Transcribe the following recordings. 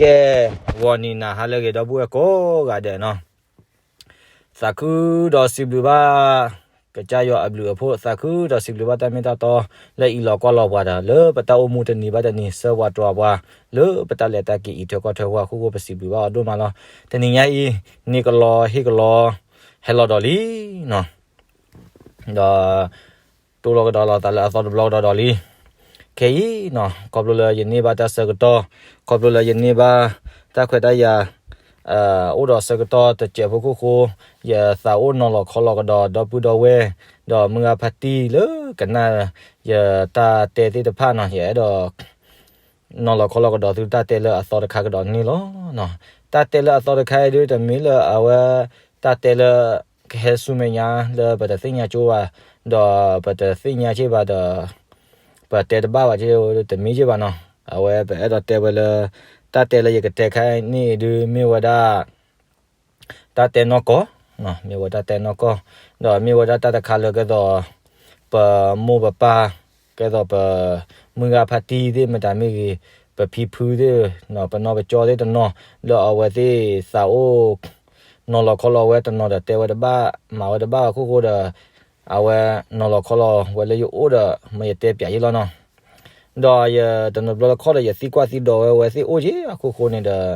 ကဲ, ဂီၤနံၤနၤဟါလၢအဂ့ၤ ဒီပုၢ်ဝဲၢ်ကိးဂၤဒဲးနီၤ, သးခုဒီးစံးဘျုးဘၣ် ကစၢ်ယွၤအဘျုးအဖှိၣ်, သးခုဒီးစံးဘျုးဘၣ်တၢ်မ့ၢ်တၢ်တီ လၢအံးလီၤကွၢ်လီၤပှၤဒီး လၢပတၢ်အိၣ်မူတနံၤဘၣ်တနံၤ ဆှၢပှၤတြီပှၤ လၢပတၢ်လဲၤတၢ်က့ၤအံးထွဲကွၢ်ထွဲအဃိ ပစံးဘျုးဘၣ်အီၤဒိၣ်မးလီၤ. တနံၤညါအံၤ န့ၣ်ကလီဟ့ၣ်ကလီ ဟဲလီၤဒီးလံနီၤ. ဒီး တိၢ်လီၤကဒီးလိာ်သးလၢအသီတဘျီကဒီးဒီးလံ. ခဲအံၤနီၤ ခီဖျိလၢယန့ၢ်ဘၣ်တၢ်ဆၢကတီၢ်, ခီဖျိလၢယန့ၢ်ဘၣ်တၢ်ခွဲးတၢ်ယာ် အိၣ်ဒီးဆၢကတီၢ်တစဲးဖိခိၣ်ဃိ, ယသးအိၣ်နီၤလီၤခီလီၤကဒီး ဒီပုၢ်ဒီဝဲၢ် ဒီးမုၢ်ဂၤဖါတံၢ်လၢကနၣ် ယတၢ်တဲသ့ၣ်တဖၣ်နီၤ, ယအဲၣ်ဒိး နီၤလီၤခီလီၤကဒီးသုတၢ်တဲလၢအသီတခါကဒီးန့ၣ်လီၤ. တၢ်တဲလၢအသီတခါအံၤဒ် တမ့ၢ်လၢအဝဲ တၢ်တဲလၢ ကဟဲဆူမဲာ်ညါလၢပတသ့ၣ်ညါကၠိဘၣ်, ဒီးပတသ့ၣ်ညါက့ဘၣ်ဒီး ပတဲတဘၣ်ဘၣ်က့, တမ့ၢ်က့ဘၣ်နီၤ. အဝဲပအဲၣ်ဒိးတဲဝဲလၢ တၢ်တဲလၢယကတဲခါအံၤန့ၣ်ဒ် မ့ၢ်ဝဲဒၣ် တၢ်တဲနီၢ်ကီၢ်, မ့ၢ်ဝဲတၢ်တဲနီၢ်ကီၢ်, ဒီးမ့ၢ်ဝဲဒၣ်တၢ်တခါလၢကဲသိး ပမိၢ်ပပၢ် ကဲသိးပမုၢ်ဂၤဖါတံၢ်သ့ၣ်မတၤမ့ၢ်ဂ့ၤ, ပဖံဖုသ့ၣ်, ပနီၢ်ပကၠီသ့ၣ်တနီၤ လၢအဝဲသ့ၣ်သးအိၣ် နီၤလီၤခီလီၤဝဲတနီၤဒီး တဲဝဲတဘၣ် မၤဝဲတဘၣ်အခိၣ်ဃိဒီး အဝဲနီၤလီၤခီလီၤဝဲလၢယအိၣ်ဒီး မ့ၢ်ယတဲပၠးယ့လီၤနီၤ. ဒီးယတနီၤဘျီတခီဒီး ယသံကွၢ်သံဒိးဝဲဝဲသ့ၣ်အိၣ်က့အခိၣ်ဃိန့ၣ်ဒီး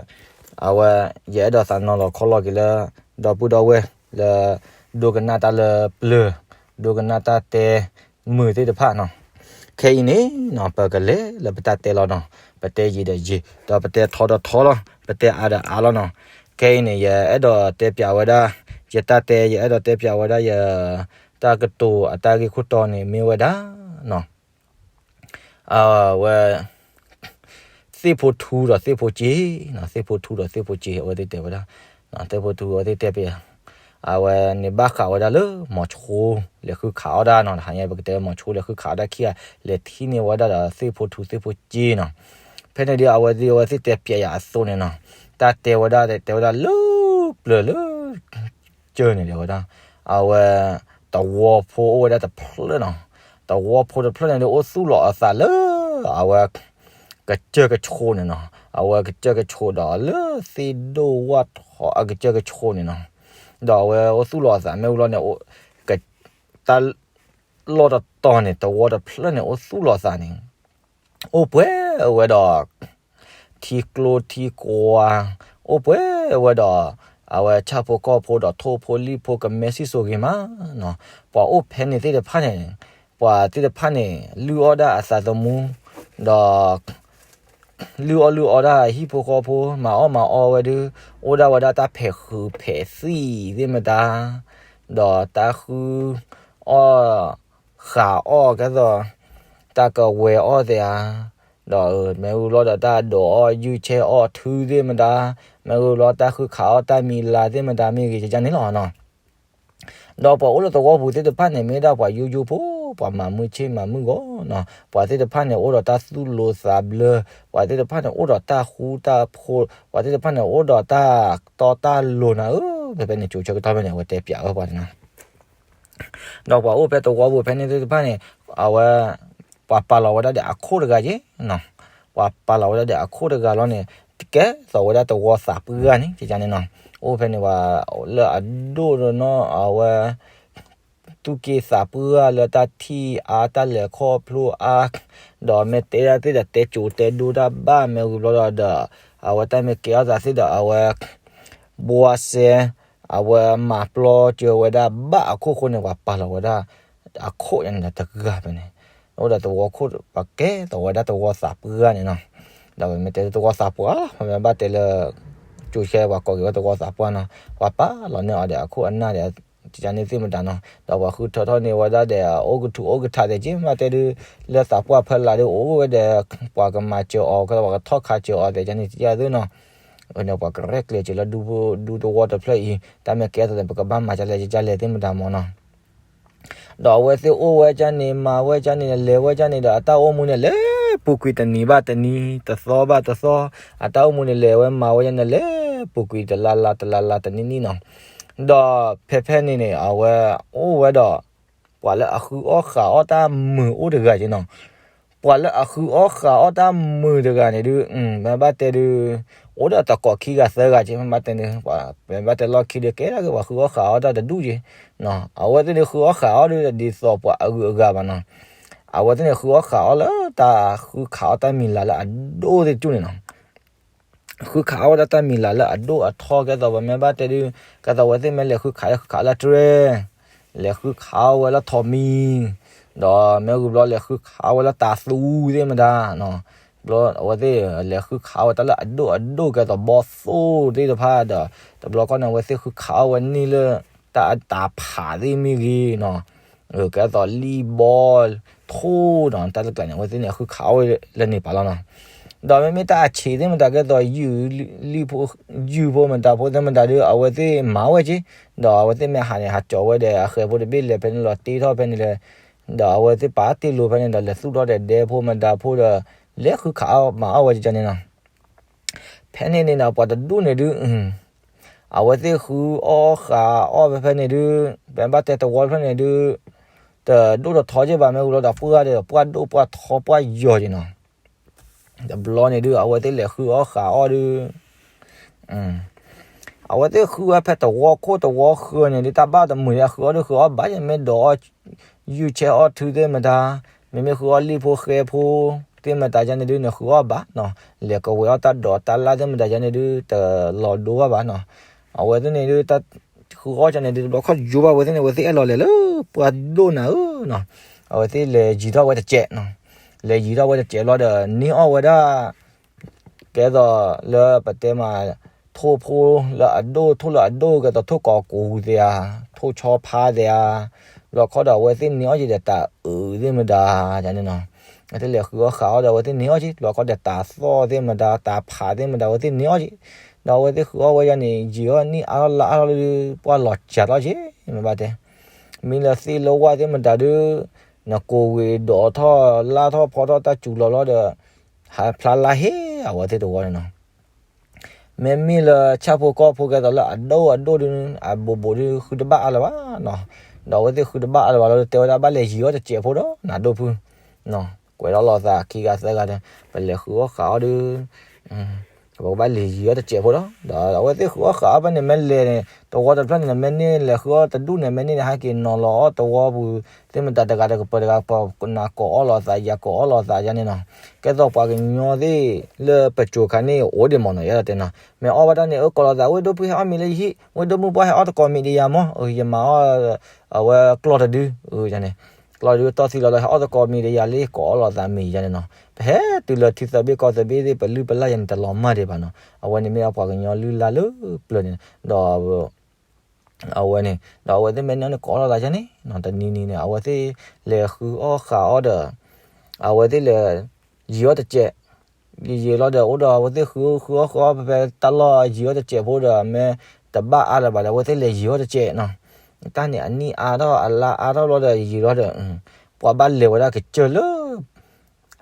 အဝဲ ယအဲၣ်ဒိးသးနီၤလီၤခီလီၤက့ၤလၢ ဒီပုၢ်ဒီဝဲၢ်လၢ ဒိကနၣ်တၢ်လၢပျၢၤ, ဒိကနၣ်တၢ်တဲမုာ်သ့ၣ်တဖၣ်နီၤ. ခဲအံၤန့ၣ်နီၤ ပကလဲၤလၢပတၢ်တဲလီၤနီၤ, ပတဲယံာ်ဒီးယံာ်, ဒီးပတဲထီဒီးထီလီၤ, ပတဲအါဒီးအါလီၤနီၤ. ခဲအံၤန့ၣ် ယအဲၣ်ဒိးတဲပၠးဝဲဒၣ် ယတၢ်တဲ ယအဲၣ်ဒိးတဲပၠးဝဲဒၣ်ယ တၢ်ကတိၤအတၢ်ဂ့ၢ်ခိၣ်တီန့ၣ်မ့ၢ်ဝဲဒၣ်နီၤ အဝဲ သ့ၣ်ဖိထူဒီးသ့ၣ်ဖိစ့, သ့ၣ်ဖိထူဒီးသ့ၣ်ဖိစ့ အဝဲသ့ၣ်တဲဝဲဒၣ်, သ့ၣ်ဖိထူအဝဲသ့ၣ်တဲပၠး, အဝဲန့ၣ်ဘၣ်ဃးဝဲဒၣ်လၢ မိၤဆိ လဲၤဃုခးအီၣ်ဒၣ်နီၤ, တဟါညါ ပကတဲမိၤဆိလဲၤဃုခးအီၣ်ဒၣ်ခံဂၤ လဲၤထံၣ်န့ၢ်ဝဲဒၣ်ဒီးသ့ၣ်ဖိထူသ့ၣ်ဖိစ့နီၤ. ဖဲန့ၣ်ဒ်အဝဲသ့ၣ် အဝဲသ့ၣ်တဲပၠးယၤအသိးန့ၣ်နီၤ, တၢ်တဲဝဲဒၣ် တဲဝဲဒၣ်လၢပျၢၤလၢ ကၢန့ၣ်ဒ်ဝဲဒၣ်, အဝဲ သဝီဖိအိၣ်ဝဲဒၣ်တဖျၢၣ်နီၤ, သဝီဖိတဖျၢၣ်န့ၣ်ဒ်အိၣ်သူၣ်လီၤအသးလၢ အဝဲ ကစၢၢ်ကဆိးန့ၣ်နီၤ, အဝဲကစၢၢ်ကဆိးဒီးလၢသ့ၣ်ဒိၣ်ဝၣ်ထီအကစၢၢ်ကဆိးန့ၣ်နီၤ, ဒီးအဝဲအိၣ်သူၣ်လီၤအသးမ့ၢ်ဝံၤလီၤန့ၣ် တၢ်လီၢ်တတီၤန့ၣ် သဝီတဖျၢၣ်န့ၣ် အိၣ်သူၣ်လီၤအသးန့ၣ် အိၣ်ပှဲၤဝဲဒီး ထံကျိထံကွၢ်, အိၣ်ပှဲၤဝဲဒီး အဝဲဆၣ်ဖိကီၢ်ဖိဒီးထိၣ်ဖိလံၣ်ဖိကမဲဆံၣ်စိၤဂ့ၤမးနီၤ. ပှၤအိၣ်ဖဲန့ၣ်သ့ၣ်တဖၣ်န့ၣ်, ပှၤသ့ၣ်တဖၣ်န့ၣ် လုၢ်အီၣ်ဒၣ်အသးသမူ, ဒီး လုၢ်အီၣ်လုၢ်အီဒၣ်ဟံၣ်ဖိဃီဖိ မၤအီၣ်မၤအီဝဲဒၣ်, အိၣ်ဒၣ်ဝဲဒၣ်တၢ်ဖဲးဃုာ်ဖဲးသံၣ်သ့ၣ်မတၤ, ဒီးတၢ်ဃုအီၣ်ဃးအီၣ်ကဲသိး တၢ်ကဝဲၤအီၣ်သ့ၣ်ဧါ, ဒီးမ့ၢ်ဝံၤဘျီဒီးတၢ်ဒိးအီၣ်ယုၢ်ဆဲးအီၣ်ထုသ့ၣ်မတၤ, မ့ၢ်ဝံၤဘျီတၢ်ဃုခးအီၣ်တၢ်မံၤလၤသ့ၣ်မတၤမ့ၢ်ဂ့ၤ ကန့ၣ်လီၤနီၤ. ဒီးပှၤအိၣ်လၢသဝီပူၤသ့ၣ်တဖၣ်န့ၣ် မ့ၢ်ဒၣ်ပှၤယိယိဖိ, ပှၤမၤမုာ်ဆ့ၣ်မၤမုာ်ဂီၤနီၤ, ပှၤသ့ၣ်တဖၣ်န့ၣ် အိၣ်ဒီးတၢ်သူၣ်လိၤသးဘျၢ, ပှၤသ့ၣ်တဖၣ်န့ၣ် အိၣ်ဒီးတၢ်ဃူတၢ်ဖိး, ပှၤသ့ၣ်တဖၣ်န့ၣ် အိၣ်ဒီးတၢ်တီတၢ်လိၤနၤဧၢ, ဖဲဖဲန့ၣ် ကၠိဆၢကတီၢ်ဖဲန့ၣ် အဝဲတဲပၠးဝဲပှၤန့ၣ်နီၤ. ဒီးပှၤအိၣ်ဖဲသဝီပူၤဖဲန့ၣ်သ့ၣ်တဖၣ်န့ၣ်, အဝဲ ပှၤပာ်လီၤဝဲဒၣ်ဒီးအခိၣ်တဂၤက့နီၤ, ပှၤပာ်လီၤဝဲဒၣ်ဒီးအခိၣ်တဂၤလီၤန့ၣ်, ကဲသိးဝဲဒၣ်သဝီသးပှၢ်န့ၣ် ကန့ၣ်နီၤ, အိၣ်ဖဲန့ၣ် ပှၤလၢအဒိၣ်နီၤ အဝဲ သူၣ်က့သးပှၢ်လၢတၢ်ထံၣ်အါ တၢ်လဲၤခီဖျိအါ, ဒီးမ့ၢ်တဲဒၣ်သ့ၣ်ဒီး တဲကၠိတဲဒိတၢ်ဘၣ် မ့ၢ်ဝံၤဘျီဒီး အဝဲတၢ်မ့ၢ်ကဲထီၣ်သးသ့ၣ်ဒီး အဝဲ ဘှါစဲ အဝဲမၤပျီစၢၤဝဲဒၣ်ဘၣ်အခိၣ်ဃိန့ၣ် ပှၤပာ်လီၤဝဲဒၣ် အခိၣ်န့ၣ်ဒီးတဂၤဖဲန့ၣ်, အိၣ်ဒီးသဝီခိၣ် ပှၤကဲသိးဝဲဒၣ်သဝီသးပှၢ်န့ၣ်နီၤ, ဒီးပမ့ၢ်တဲသဝီသးပှၢ် ပမ့ၢ်ဘၣ်တဲလၢ ကၠိဆဲ ပှၤကိးက့ၤဝဲသဝီသးပှၢ်နီၤ, ပှၤပာ်လီၤန့ၢ်အီၤဒီးအခိၣ်အနၢ်ဒီး ကန့ၣ်သ့ၣ်မတၤနီၤ, ဒီးပှၤဃုထၢထီၣ်န့ၢ်ဝဲဒၣ်ဒီး အိၣ်ကထူးအိၣ်ကထးသ့ၣ်က့ မ့ၢ်တဲဒုး လၢသးပှၢ်ဖီလာ်ဒုးအိၣ်ဝဲဒီး ပှၤကမၤစၢၤအီၤ ကဲသိးပှၤကထီၣ်ခးစၢၤအီၤသ့ၣ် ကန့ၣ်သ့ၣ်သ့ၣ်နီၤ, ပှၤကရဲၣ်ကျဲၤစၢၤလၢဒူသဝီတဖျၢၣ်အံၤ တၢ်မ့ၢ်ကဲသိးသ့ၣ် ပကဘၣ်မၤဒ်လဲၣ်ဒ်လဲၣ်သ့ၣ်မတၤမၢ်နီၤ. ဒီးအဝဲသ့ၣ်အိၣ်ဝဲဒၣ်န့ၣ် မၤဝဲဒၣ်န့ၣ် လဲၤဝဲဒၣ်န့ၣ်ဒီး အတၢ်အိၣ်မူန့ၣ် လဲၤပူၤကွံာ်တနံၤဘၣ်တနံၤ တသီဘၣ်တသီ, အတၢ်အိၣ်မူန့ၣ် လဲၤဝဲမၤဝဲဒၣ်န့ၣ် လဲၤပူၤကွံာ်တလါလါတလါလါတနံၣ်နံၣ်နီၤ. ဒီးဖဲဖဲန့ၣ်န့ၣ် အဝဲအိၣ်ဝဲဒီး ပှၤလၢအဃုအီၣ်ဃးအီၣ်တၢ်မုာ်အိၣ်တဂၤက့နီၤ. ပှၤလၢအဃုအီၣ်ဃးအီၣ်တၢ်မုာ်တဂၤန့ၣ်ဒုး, မ့ၢ်ဘၣ်တဲဒုး, အိၣ်ဒီးတကိးခံဂၤသၢဂၤက့, မ့ၢ်ဘၣ်တဲန့ၣ်, မ့ၢ်ဘၣ်တဲလီၢ်ခံဒုး ကဲဒၣ်က့ၤပှၤဃုအီၣ်ဃးအီၣ်တၢ်တဒူၣ်က့, အဝဲသ့ၣ်န့ၣ်ဃုအီၣ်ဃးအီၣ်ဒုး ဒ်သိးပှၤအဂုၤအဂၤဘၣ်နီၤ, အဝဲသ့ၣ်န့ၣ်ဃုအီၣ်ဃးအီၣ်လၢတၢ်ဃုခးအီၣ်တၢ်မံၤလၤလၢအဒိၣ်သ့ၣ်တကၠူၢ်န့ၣ်နီၤ ဃုခးအီၣ်ဝဲဒၣ်တၢ်မံၤလၤလၢအဒိၣ်အထီ ကဲသိးပမ့ၢ်ဘၣ်တဲဒုး, ကဲသိးအဝဲသ့ၣ်မ့ၢ်လဲၤဃုခး လဲၤဃုခးလၢတြဲၤ, လဲၤဃုခးအီၣ်ဝဲလၢထိးမံၤ, ဒီးမ့ၢ်ဂုၤဘျီလဲၤဃုခးအီၣ်ဝဲလၢတၤသူသ့ၣ်မတၤ, ဘျီအဝဲသ့ၣ်လဲၤဃုခးအီၣ်ဝဲတၢ်လၢအဒိၣ်အဒိၣ် ကဲသိးဘီသိၣ်သ့ၣ်တဖၣ်ဒီး, တဘျီခီန့ၣ် အဝဲသ့ၣ်ဃုခးအီၣ်ဝဲန့ၢ်လၢ တၢ်တၤဖးသ့ၣ်မ့ၢ်ဂ့ၤနီၤ ကဲသိးလံၣ်ဘီထိၣ်နီၤ တၢ်တကျးန့ၣ် အဝဲသ့ၣ်န့ၣ် အဃုခးအီၣ်ဝဲလၢန့ၣ်ပာ်လီၤနီၤ. ဒီးမ့မ့ၢ်တၢ်အဆံးသ့ၣ်မတၤ ကဲသိးယုၢ်, လံၣ်ဖိ, ယုၢ်ဖိမတၤဖိသ့ၣ်မတၤဒုး အဝဲသ့ၣ်မၤဝဲက့, ဒီးအဝဲသ့ၣ်မ့ၢ်ဟးန့ၣ် ဟးကၠီၤဝဲဒီး အဃဲၤဖိတဘ့ၣ်လဲၤဖဲန့ၣ်လီၤ တ့ထီၣ်ဖဲန့ၣ်လဲၣ်, ဒီးအဝဲသ့ၣ်ပာ်တ့ၢ်လိာ်ဖဲန့ၣ်ဒီး လဲၤသူၣ်ထီၣ်ဒီးဒဲဖိမတၤဖိဒီး လဲၤဃုခးအီၣ်မၤအီၣ်ဝဲကန့ၣ်နီၤ. ဖဲန့ၣ်န့ၣ်နီၤ ပှၤတဒူၣ်န့ၣ်ဒုး အဝဲသ့ၣ်ဃုအီၣ်ဃးအီၣ်ဖဲဖဲန့ၣ်ဒုး, ပဘၣ်တဲတဝီဖဲန့ၣ်ဒုး, တဒိၣ်တထီက့ဘၣ် မ့ၢ်ဝံၤလီၤဒီး ပှၢ်ဒီးပှၢ်ဒိၣ်ပှၢ်ထီပှၢ်ယီၤက့နီၤ. တဘျီန့ၣ်ဒုး အဝဲသ့ၣ်လဲၤဃုအီၣ်ဃးအီၣ်ဒုး, အဝဲသ့ၣ်ဃုဝဲဖဲတဝီခိၣ်တဝီဃၢၤန့ၣ်ဒုး တၢ်ဘၣ်တမုာ်လၢအဃုအီၣ်ဒုး ဃုအီၣ်ဘၣ်ယဲ မ့ၢ်ဒိးအီၣ် ယုၢ်ဆဲအီၣ်ထုသ့ၣ်မတၤ, မ့မ့ၢ်ဃုအီၣ်လံၣ်ဖိဃဲဖိသ့ၣ်မတၤယါန့ၣ်ဒုး နဃုအီၣ်ဘၣ်နီၤ, လဲၤကဝဲၤအီၣ်တၢ်ဒိးတၢ်လၣ်သ့ၣ်မတၤယါန့ၣ်ဒုး တလီၤဒိဘၣ်ဘၣ်နီၤ. အဝဲသ့ၣ်န့ၣ်ဒုး တၢ်ဃုအီၣ်ကန့ၣ်ဒုး တဘျီခီယိၤဘၣ်ဝဲသ့ၣ်န့ၣ် အဝဲသ့ၣ်အဲၣ်လီၤလဲၤလၢပှၢ်ဒိၣ်နၤဧၢနီၤ, အဝဲသ့ၣ်လဲၤယံၤထီၣ်ဝဲတစဲးနီၤ, လဲၤယံၤထီၣ်ဝဲတစဲးဘျီဒီး န့ၢ်အီၣ်ဝဲဒၣ် ကဲသိးလၢပတဲမး ထိၣ်ဖိလၢအဒိၣ် ထိၣ်လၢအဒိၣ် ကဲသိးထိၣ်ကီးကူၤသ့ဧါ, ထိၣ်ဆီဖါသ့ဧါ, ဘျီခီဒီးအဝဲသ့ၣ်န့ၢ်အီၣ်က့ၤဒီးတၤအုးသ့ၣ်မတၤယါန့ၣ်နီၤ, အဝဲသ့ၣ်လဲၤဃုအီၣ်ဃးအီၣ်ဒီး အဝဲသ့ၣ်န့ၢ်အီၣ်က့ၤ ဘျီခီဒီးတၤသီၣ်သ့ၣ်မတၤ တၤဖးသ့ၣ်မတၤ အဝဲသ့ၣ်န့ၢ်အီၣ်က့ၤ, ဒီးအဝဲသ့ၣ်ဃုအီၣ်ဝဲယါန့ၣ် ယံာ်အီၣ်နံၣ်အါထီၣ်လါအါထီၣ်လၢ ပှၢ်လီၤစှၤထီၣ်က့ၤ မ့ၢ်ဘၣ်တဲ မ့ၢ်လၢသ့ၣ်လၢဝၣ်သ့ၣ်မတၤဒုး နကိးဝံၤဒိးထီၣ်လါထီၣ်ဖီထီၣ်တၢ်စူၤလီၤလီၤဒီး ဟးဖျါလါဟ့ အဝဲသ့ၣ်တဝီန့ၣ်နီၤ, မ့မ့ၢ်လၢဆၣ်ဖိကီၢ်ဖိကဲသိးလၢအဒိၣ်အဒိၣ်ဒုး အဘိးဘိးဒုး ဃုတဘၣ်အါလၢၤဘၣ်နီၤ, ဒီးအဝဲသ့ၣ်ဃုတဘၣ်အါလၢၤဘၣ်လီၤ တဲဝဲဒၣ်ဘၣ်လဲၤယံၤအီၣ်တစဲးဖိဒီး နဒိၣ်ဖု ကွဲးထီၣ်လိာ်သးခံဂၤသၢဂၤဒီး ပလဲၤဃုအီၣ်ဃးအီၣ်ဒုး ပကဘၣ်လဲၤယံၤအီၣ်တစဲးဖိဒီး ဒီးအဝဲသ့ၣ်ဃုအီၣ်ဃးအီၣ်ဖဲန့ၣ် မ့ၢ်လဲၤန့ၣ် တဝီတဖျၢၣ်န့ၣ် မ့ၢ်န့ၢ်လဲၤဃုအီၣ်တဒူၣ်န့ၣ် မ့ၢ်န့ၢ်န့ၣ် ဟဲက့ၤနီၤလီၤအီၣ်တဝီပူၤ သ့ၣ်မတၤတဂၤတကပၤတဂၤ ပနၤကိးအီၣ်လိာ်သး ယၤကိးအီၣ်လိာ်သးယါန့ၣ်နီၤ, ကဲသိးပှၤကညီသ့ၣ်လၢပစိၤခါန့ၣ် အိၣ်ဒံးမ့ၢ်နီၤ ယဲဒၣ်တဲနီၤ မ့ၢ်အီၣ်ဝဲဒၣ်န့ၣ် အကိးလိာ်သး ဝ့ၢ်ဒိၣ်ဖုဟဲအီၣ်မ့ၤလၢယဟံၣ် ဝ့ၢ်ဒိၣ်မုၣ်ပှၢ်ဟဲအီၣ်သကိးမ့ၤဒီးယၤမ့ၢ် ယမၤအီၣ် အဝဲကျီၢ်တဒု န့ၣ် ကျီၢ်တဒုတီၢ်သံလီၤလီၤ ဟဲအီၣ်သကိးမ့ၤဒီးယၤလၢ ကိးအီၣ်လိာ်သးမ့ၤယါန့ၣ်နီၤ, ပဟဲတုၤလၢထံသၢဘ့ၣ်ကီၢ်သၢဘ့ၣ်သ့ၣ် ပလုၢ်ပလၢ်ယါန့ၣ် တလီၤမၢ်ဒံးဘၣ်နီၤ, အဝဲန့ၣ်မ့ၢ်ပှၤကညီလုၢ်လၢ်လၢပျၢၤန့ၣ် ဒီး အဝဲန့ၣ် ဒီးအဝဲသ့ၣ်မ့ၢ်န့ၢ်န့ၣ် ကိးအီၣ်လိာ်သးယါန့ၣ်နီၤ, တနံၤနံၤန့ၣ် အဝဲသ့ၣ်လဲၤဃုအီၣ်ဃးအီၣ်ဒီး အဝဲသ့ၣ်လဲၤ ယံၤအီၣ်တစဲး ယံၤယံၤလီၤဒီး အိၣ်ဒီးအဝဲသ့ၣ်ဃုဃုအီၣ်ဃုအီၣ် ဖဲဖဲတၢ်လီၢ်ယံၤအီၣ်တစဲးဖိဒီး မ့ၢ်တဘၣ်အါလၢၤဘၣ်ဒီး အဝဲသ့ၣ်လဲၤယံၤအီၣ်တစဲးနီၤ, တၢ်န့ၣ်အနံၣ်အါထီၣ်အလါအါထီၣ်ဘျီဒီး ယံၤလီၤဒီး ပှၤဘၣ်လဲၤဝဲဒၣ်ကစၢၢ်လၢ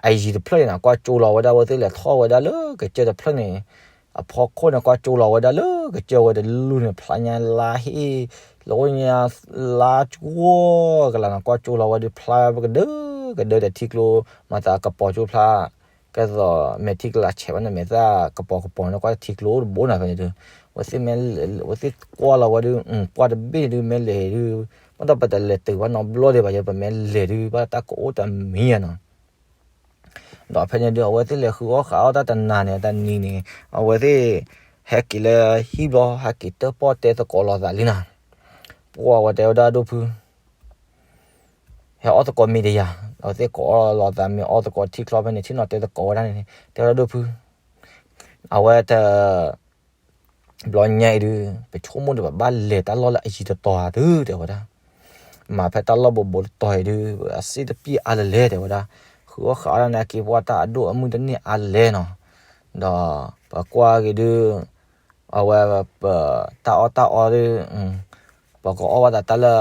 အယံၤတဖျၢၣ်န့ၣ်နီၤ ကွၢ်ကၠိလီၤဝဲဒၣ် အဝဲသ့ၣ်လဲၤထီၣ်ဝဲဒၣ်လၢကစၢၢ်တဖျၢၣ်န့ၣ် အဖီခိၣ်န့ၣ် ကွၢ်ကၠိလီၤဝဲဒၣ်လၢကစၢၢ်ဝဲတလူၢ်န့ၣ် ဖျါညါလါဟ့ၣ် လၢညါလါကဝီၤကလၤနီၤ ကွၢ်ကၠိလီၤဝဲဒီးဖျါကဒၢကဒၢဒီးထံကျိ မၤသးကပီၤကၠိဖျါ ကဲသိးမဲာ်ထံကလၤဆဲးဘၣ်န့ၣ် မဲာ်သၣ်ကပီၤကပီၤန့ၣ် ကွၢ်ထံကျိအိၣ်တဘိနီၤဖဲန့ၣ်ဒုး အဝဲသ့ၣ်မ့ၢ် အဝဲသ့ၣ်ကွၢ်လီၤဝဲဒုး ပှၢ်တဘ့ၣ်န့ၣ်ဒုး မ့ၢ်လဲၤဒုး ဘၣ်ဒီးပတလဲၤတုၤဘၣ်နီတဘျီဒံးဘၣ် ယပမ့ၢ်လဲၤဒုး ဘၣ်တၢ်ကအိၣ်တမံၤယါနီၤ ဒီးဖဲန့ၣ်ဒုး အဝဲသ့ၣ်လဲၤဃုအီၣ်ဃးအီၣ်တၢ်တနၤန့ၣ် တနံၤန့ၣ် အဝဲသ့ၣ် ဟဲက့ၤလၢဟံၣ်ဘျီ ဟဲက့ၤတၢၣ်ပီၣ်တဲသကိးလိာ်သးလံနီၤ ပှၢ်ဝဲတဲဝဲဒၣ်ဒိၣ်ဖု ဟဲအီၣ်သကိးမ့ၤဒီးယၤ အဝဲသ့ၣ်ကိးအီၣ်လိာ်သးမ့ၤအီၣ်သကိးထံချီဖဲန့ၣ် ထံနီၤတဲသကိးဝဲဒၣ်န့ၣ် တဲဝဲဒၣ်ဒိၣ်ဖု အဝဲတ ဘျီညါအံၤဒုး ပဆိကမိၣ်ဒီးပဘၣ်လဲၤတၢ်လီၢ်လၢအယံၤတတီၤဧါဒုး တဲဝဲဒၣ် မၤဖဲတၢ်လီၢ်ဘိးဘိးတတီၤအံၤဒုး အစ့တပျံၤအါလဲၣ်လဲၣ် တဲဝဲဒၣ် ဃုအီၣ်ဃးအီၣ်ဒၣ်န့ၣ် အက့ၤပှၢ်တၢ်အဒိၣ်အမုၢ်တန့ၢ်အါလဲၣ်နီၤ ဒီးပကွၢ်က့ၤဒုး အဝဲပတၢ်အီၣ်တၢ်အီဒုး ပကအီၣ်ဘၣ်သးတၢ်လၢ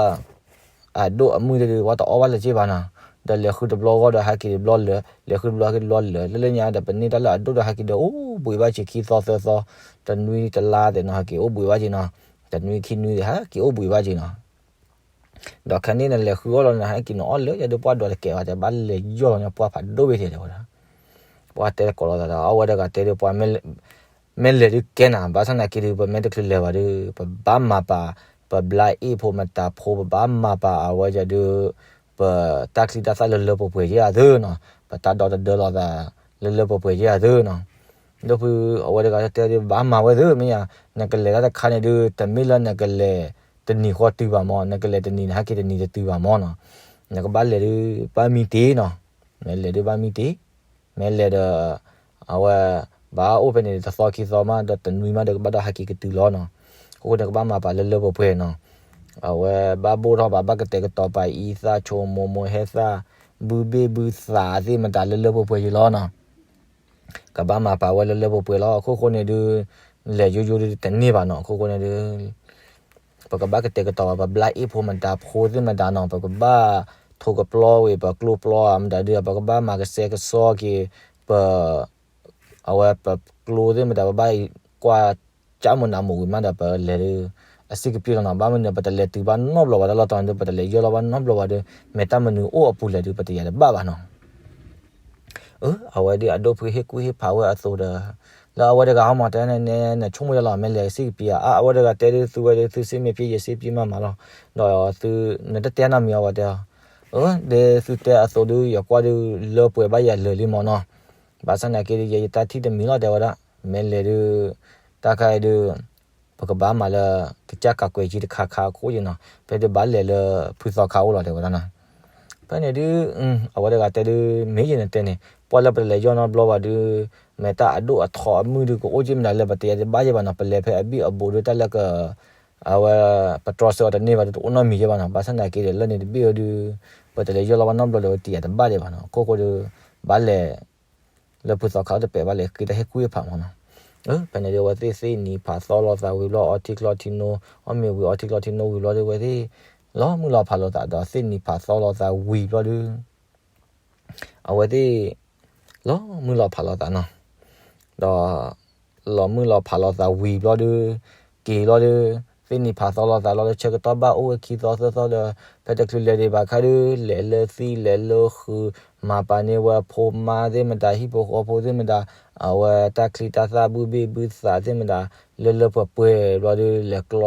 အဒိၣ်အမုၢ်တဒုး ပှၤတအီၣ်ဘၣ်လၢၤက့ဘၣ်နီၤ ဒီးလဲၤဃုတဘျီဂီၢ်ဒီးဟဲက့ၤတဘျီလၢာ် လဲၤဃုတဘျီဟဲက့ၤတဘျီလၢာ် လၢလၢညါဒီးပန့ၢ်တၢ်လၢအဒိၣ်ဒီးဟဲက့ၤဒီးအိၣ်ဘှံးဘၣ်က့ၤခံသီသၢသီ တနွံတလါသ့ၣ်နီၤ ဟဲက့ၤအိၣ်ဘှံးဘၣ်က့ၤနီၤ တနွံခံနွံသ့ၣ် ဟဲက့ၤအိၣ်ဘှံးဘၣ်က့ၤနီၤ ဒီးခဲန့ၣ်နလဲၤဃုအီၣ်လီၤ နဟဲက့ၤနအီၣ်လၢယဒုးပှၢ်ဒိးတကဲးဘၣ် တဲဘၣ်လဲၤယီၢ်လီၤန့ၣ် ပှၢ်ဖးဒိၣ်ဝဲတဲဝဲဒၣ်. ပှၢ်တဲကိးလိာ်သးဒီး အဝဲတဂၤတဲဒုးပှၢ် မ့ၢ်လဲၤဒုးကဲနၤ ဘၣ်ဆၣ်သနာ်က့ဒုး ပမ့ၢ်တချုးလဲၤဘၣ်ဒုး ပဘၣ်မၤပာ် ပဘျါအ့ၣ်ဖိမတၤဖိ ပဘၣ်မၤပာ်အဝဲဒုး ပတၢ်ချံတၢ်သၣ်လၢလၢပှဲၤပှဲၤက့ၤအသိးနီၤ, ပတၢ်ဒီတဒၢလိာ်သး လၢလၢပှဲၤပှဲၤက့ၤအသိးနီၤ. ဒီးဖု အဝဲတဂၤတဲဒုး ဘၣ်မၤဝဲသ့ၣ် မ့ၢ်ယါ နကလဲၤတၢ်တခါန့ၣ်ဒုး တမ့ၢ်လၢနကလဲၤတနံၤဃီတုၤဘၣ်မၢ်, နကလဲၤတနံၤ နဟဲက့ၤတနံၤတတုၤဘၣ်မၢ်နီၤ. နကဘၣ်လဲၤဒုး ဘၣ်မံတ့ၢ်နီၤ, မ့ၢ်လဲၤဒုးဘၣ်မံတ့ၢ်, မ့ၢ်လဲၤဒီး အဝဲ ဘၣ်အိၣ်ဖဲန့ၣ် တသီခံသီမး ဒီးတနွံမးဒီးကဘၣ်ဒီးဟဲက့ၤကတုၤလီၤနီၤ. အဃိန့ၣ် ကဘၣ်မၤပာ်လၢလၢပှဲၤပှဲၤနီၤ. အဝဲဘၣ်ဘိၣ်ထီၣ်ဘၣ် ဘၣ်ကတဲာ်ကတီၤပာ်အံသၣ် ဆိမိၢ်မိၢ်ဟဲသၣ် ဘုဘ့ၣ်ဘုသးသ့ၣ်မတၤလၢလၢပှဲၤပှဲၤက့ၤလီၤနီၤ. ကဘၣ်မၤပာ်ဝဲလၢလၢပှဲၤပှဲၤလီၤ. အခိၣ်ဃိန့ၣ်ဒုး လဲၤယိယိဒုးတန့ၢ်ဘၣ်နီၤ. အခိၣ်ဃိန့ၣ်ဒုး ပကဘၣ်ကတဲာ်ကတီၤဘၣ် ပဘျါအ့ၣ်ဖိမတၤဖိသ့ၣ်မတၤနီၤ, ပကဘၣ်ထိၣ်ကပျီဝံၤ ပကျိပျီဧါမတၤဒုး ပကဘၣ်မၤကစဲကစီက့ၤ ပ အဝဲပကျိသ့ၣ်မတၤ ပဘၣ်ကွၢ်ကၠၢ်မုၢ်နၤမုၢ်ဝံၤမးဒီး ပလဲၤဒုး အစ့ၢ်ကပံၤလီၤနီၤ. ဘၣ်မနုၤ ပတလဲၤတုၤဘၣ်နီတဘျီဘၣ် တၢ်လီၢ်တတီၤန့ၣ်ဒုး ပတလဲၤယီၢ်လီၤဘၣ်နီတဘျီဘၣ်ဒီး မ့ၢ်တၢ်မနုၤအိၣ်အပူၤလဲၣ်ဒုး ပတယၤတဘၣ်ဘၣ်နီၤ. အဝဲဒုးအဒိၣ်ဖုဟ့ၣ်ကူၣ်ဟ့ၣ်ဖးဝဲအသိးဒီး လၢအဝဲတဂၤဟီမး တဲန့ၣ် နဆိကမိၣ်ယါလီၤ မ့ၢ်လဲၤစ့ၢ်ကပံၤဧါ. အဝဲတဂၤတဲဒုး သုဝဲဒုး သုစ့မ့ၢ်ပှဲၤ ယစ့ပှဲၤမးမးလီၤ. ဒီးသု နတတဲနီတမံၤအီၤ ဝဲတဲအီၤ, ဒ်သုတဲအသိးဒုး ယကွၢ်ဒုး လၢပှဲၤဘၣ်ယၤလၢာ်လံမးနီၤ. ဘၣ်ဆၣ်သနာ်က့ဒုး ယဲယတၢ်ထံၣ်တမံၤလီၤ တဲဝဲဒၣ်. မ့ၢ်လဲၤဒုး တၢ်ခါအံၤဒုး ပကဘၣ်မၤလၢ ကစၢ်ကးကွဲးကံတခါခါအခိၣ်ယံၤနီၤ. ဖဲဒုးဘၣ်လဲၤလၢဖုသီခါအိၣ်လီၤ တဲဝဲဒၣ်နီၤ. ဖဲန့ၣ်ဒုး အဝဲတဂၤတဲဒုး မ့ၢ်ယဲန့ၣ်တဲန့ၣ် ပှၢ်လၢပတလဲၤယီၢ်နီတဘျီဘၣ်ဒုး မ့ၢ်တၢ်အဒိၣ်အထီအမုၢ်ဒုး ကအိၣ်က့ၤမတၤလၢ ပတယၤတဘၣ်ယဲၢ်ဘၣ်နီၤ. ပလဲၤဖဲအဘံၣ်အဘိးဒုး တၢ်လၢက အဝဲ ပတြီဆၢအီၤတန့ၢ်ဘၣ်ဒုး တအိၣ်နီတမံၤယဲၢ်ဘၣ်နီၤ. ဘၣ်ဆၣ်သနာ်က့ဒီး လၢန့ၣ်တဘ့ၣ်အီၤဒုး ပတလဲၤယီၢ်လီၤဘၣ်နီတဘျီဒီး ပတယၤတဘၣ်ဒံးဘၣ်နီၤ. အခိၣ်ဃိဒုး ဘၣ်လဲၤ လၢဖုသီခါအိၣ်တပဲာ်ဘၣ်လဲၤဃ့တၢ်ဟ့ၣ်ကူၣ်ဟ့ၣ်ဖးမးနီၤ. ဖဲန့ၣ်ဒုး အဝဲသ့ၣ်သ့ၣ်နံၤဖးသီလိာ်သးဝံၤဘျီ အီထံချီထံနိ အီၣ်မ့ၤဝံၤအီထံချီထံနိဝံၤဘျီဒုး အဝဲသ့ၣ် လီၤမုၢ်လီၤဖးလိာ်သးဒီး သ့ၣ်နံၤဖးသီလိာ်သးဝံၤဘျီဒုး အဝဲသ့ၣ် လီၤမုၢ်လီၤဖးလိာ်သးနီၤ. ဒီး လီၤမုၢ်လီၤဖးလိာ်သးဝံၤဘျီဒုး က့ၤလီၤဒုး သ့ၣ်နံၤဖးသီလိာ်သးလီၤဒီး ဆၢကတီၢ်ဘၣ်အိၣ်ဝဲခံသီသၢသီဒီး ဖဲတချုးလဲၤဒံးဘၣ်ခါဒုး လဲၤလၢသံလဲၤလၢဃုာ် မၤပာ်န့ၢ်ဝဲဖိမါသ့ၣ်မတၤ ဟံၣ်ဖိဃီဖိသ့ၣ်မတၤ အဝဲတၢ်ချံတၢ်သၣ်ဘုဘ့ၣ်ဘုသးသ့ၣ်မတၤ လၢလၢပှဲၤပှဲၤဘျီဒုး လဲၤကျီ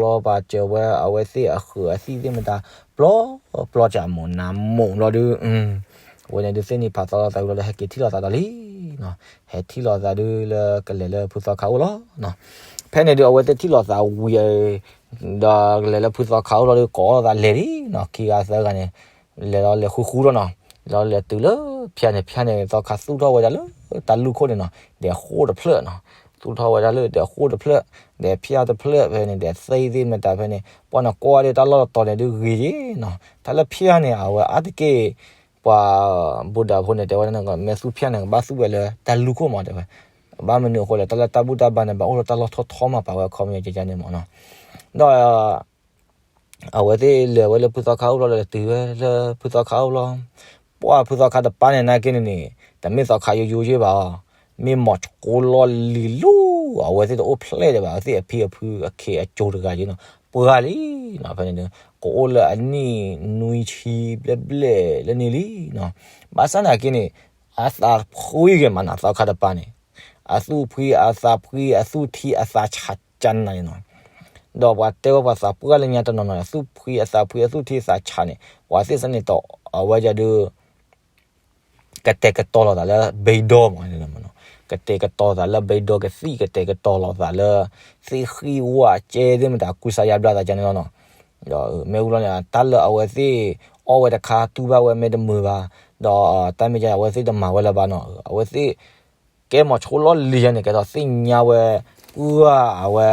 ပျီပာ်စၢၤဝဲ အဝဲသ့ၣ်အဃုာ်အသံၣ်သ့ၣ်မတၤ ပျီပျီစၢ်မိၢ်နၤမိၢ်ဘျီဒုး အဝဲန့ၣ်ဒုး သ့ၣ်နံၤဖးသီလိာ်သးဝံၤလီၤဒီး ဟဲက့ၤထံၣ်လိာ်သးဒီးလံနီၤ. ဟဲထံၣ်လိာ်သးဒုးလၢကလဲၤလၢဖုသီခါအိၣ်လီၤ. ဖဲန့ၣ်ဒုး အဝဲသ့ၣ်ထံၣ်လိာ်သးဝံၤ ဒီးကလဲၤလၢဖုသီခါအိၣ်လီၤဒီး ကိးလိာ်သးလဲၤလံနီၤ. ခံဂၤသၢဂၤန့ၣ် လဲၤလီၤလဲၤဃူဃူလီၤနီၤ. လဲၤလီၤလဲၤတုၤလၢဖၠါန့ၣ် ဖၠါန့ၣ် သီခါသူၣ်ထီၣ်ဝဲဒၣ်လၢတၢ်လူၢ်ခိၣ်န့ၣ်နီၤ ဒဲးဃိၣ်တဖျၢၣ်နီၤ. သူၣ်ထီၣ်ဝဲဒၣ်လၢဒဲးဃိၣ်တဖျၢၣ် ဒဲးဖၠါတဖျၢၣ်ဖဲန့ၣ် ဒဲးသ့ၣ်သ့ၣ်မတၤဖဲန့ၣ် ပှၤနကွၢ်ဒၣ်တၢ်လီၢ်တတီၤန့ၣ်ဒုးဂ့ၤက့နီၤ. တၢ်လၢဖၠါန့ၣ် အဝဲအါတက့ၢ် ပှၤဘူၣ်ဒၣ်ဖိန့ၣ် တဲဝဲဒၣ် မ့ၢ်သူၣ်ဖၠါန့ၣ် ကဘၣ်သူၣ်ဝဲလၢတၢ်လူၢ်ခိၣ်မး တဲဝဲ. ဘၣ်မနုၤအဃိလဲၣ် တၢ်လၢတၢ်ဘူၣ်တၢ်ဘါန့ၣ် ဘၣ်အိၣ်လၢတၢ်လီၢ်ထီၣ်ထီမး ပာ်ဝဲအခီပညီကကန့ၣ်မးနီၤ. ဒီး အဝဲသ့ၣ်လဲၤဝဲလၢဖုသီခါအိၣ်ဘျီဒီး တုၤဝဲလၢဖုသီခါအိၣ်ဘျီ ပှၢ်ဖုသီခါတပၤန့ၣ် နာ်က့န့ၣ်န့ၣ် တမ့ၢ်သီခါယိယိယ့ၢ်ဘၣ်အီၤ, မ့ၢ်မိၤဆိလီၢ်လံၤလီၤ. အဝဲသ့ၣ်တအိၣ်ဖျဲၣ်ဒံးဘၣ်, အဝဲသ့ၣ်အဖံအဖုအခ့အကၠိတဂၤက့နီၤ ပှၢ်လံနီၤ. ဖဲန့ၣ် ကအိၣ်လၢအနံၣ်နွံဆံဘျဲၣ်ဘျဲၣ်လၢန့ၣ်လံနီၤ. ဘၣ်ဆၣ်နာ်က့န့ၣ် အသးဖှံဂ့ၤမးနီၤ သီခါတပၤန့ၣ် အသူၣ်ဖှံအသးဖှံ အသူၣ်ထံအသးဆးကနၤန့ၣ်နီၤ. ဒီးပှၤတဲဝဲပှၤသးပှၢ်လၢညါတနီၤနီၤ အသူၣ်ဖှံအသးဖှံ အသူၣ်ထံအသးဆးန့ၣ် ပှၤသ့ၣ်စ့ၢ်န့ၣ် အဝဲဒၣ်ဒုး ကတဲာ်ကတီၤလိာ်သးလၢဘ့ဒီမး, ကတဲာ်ကတီၤသးလၢဘ့ဒီကသံၣ် ကတဲာ်ကတီၤလိာ်သးလၢ သ့ၣ်ဃံဝၣ်ကဲသ့ၣ်မတၤ ကူစါယါဘျါသးကန့ၣ်လီၤနီၤ. ဒီးမ့ၢ်ဝံၤလီၤန့ၣ် တၢ်လၢအဝဲသ့ၣ်အီၣ်ဝဲတခါ တူၢ်ဘၣ်ဝဲမ့ၢ်တမုာ်ဘၣ်, ဒီးတၢ်မ့ၢ်က အဝဲသ့ၣ်တမၤဝဲလၢၤဘၣ်နီၤ. အဝဲသ့ၣ် ကဲမိၤဆိလီၢ်လံၤယါန့ၣ် ကဲသိးသ့ၣ်ညါဝဲ ပှၢ်အဝဲ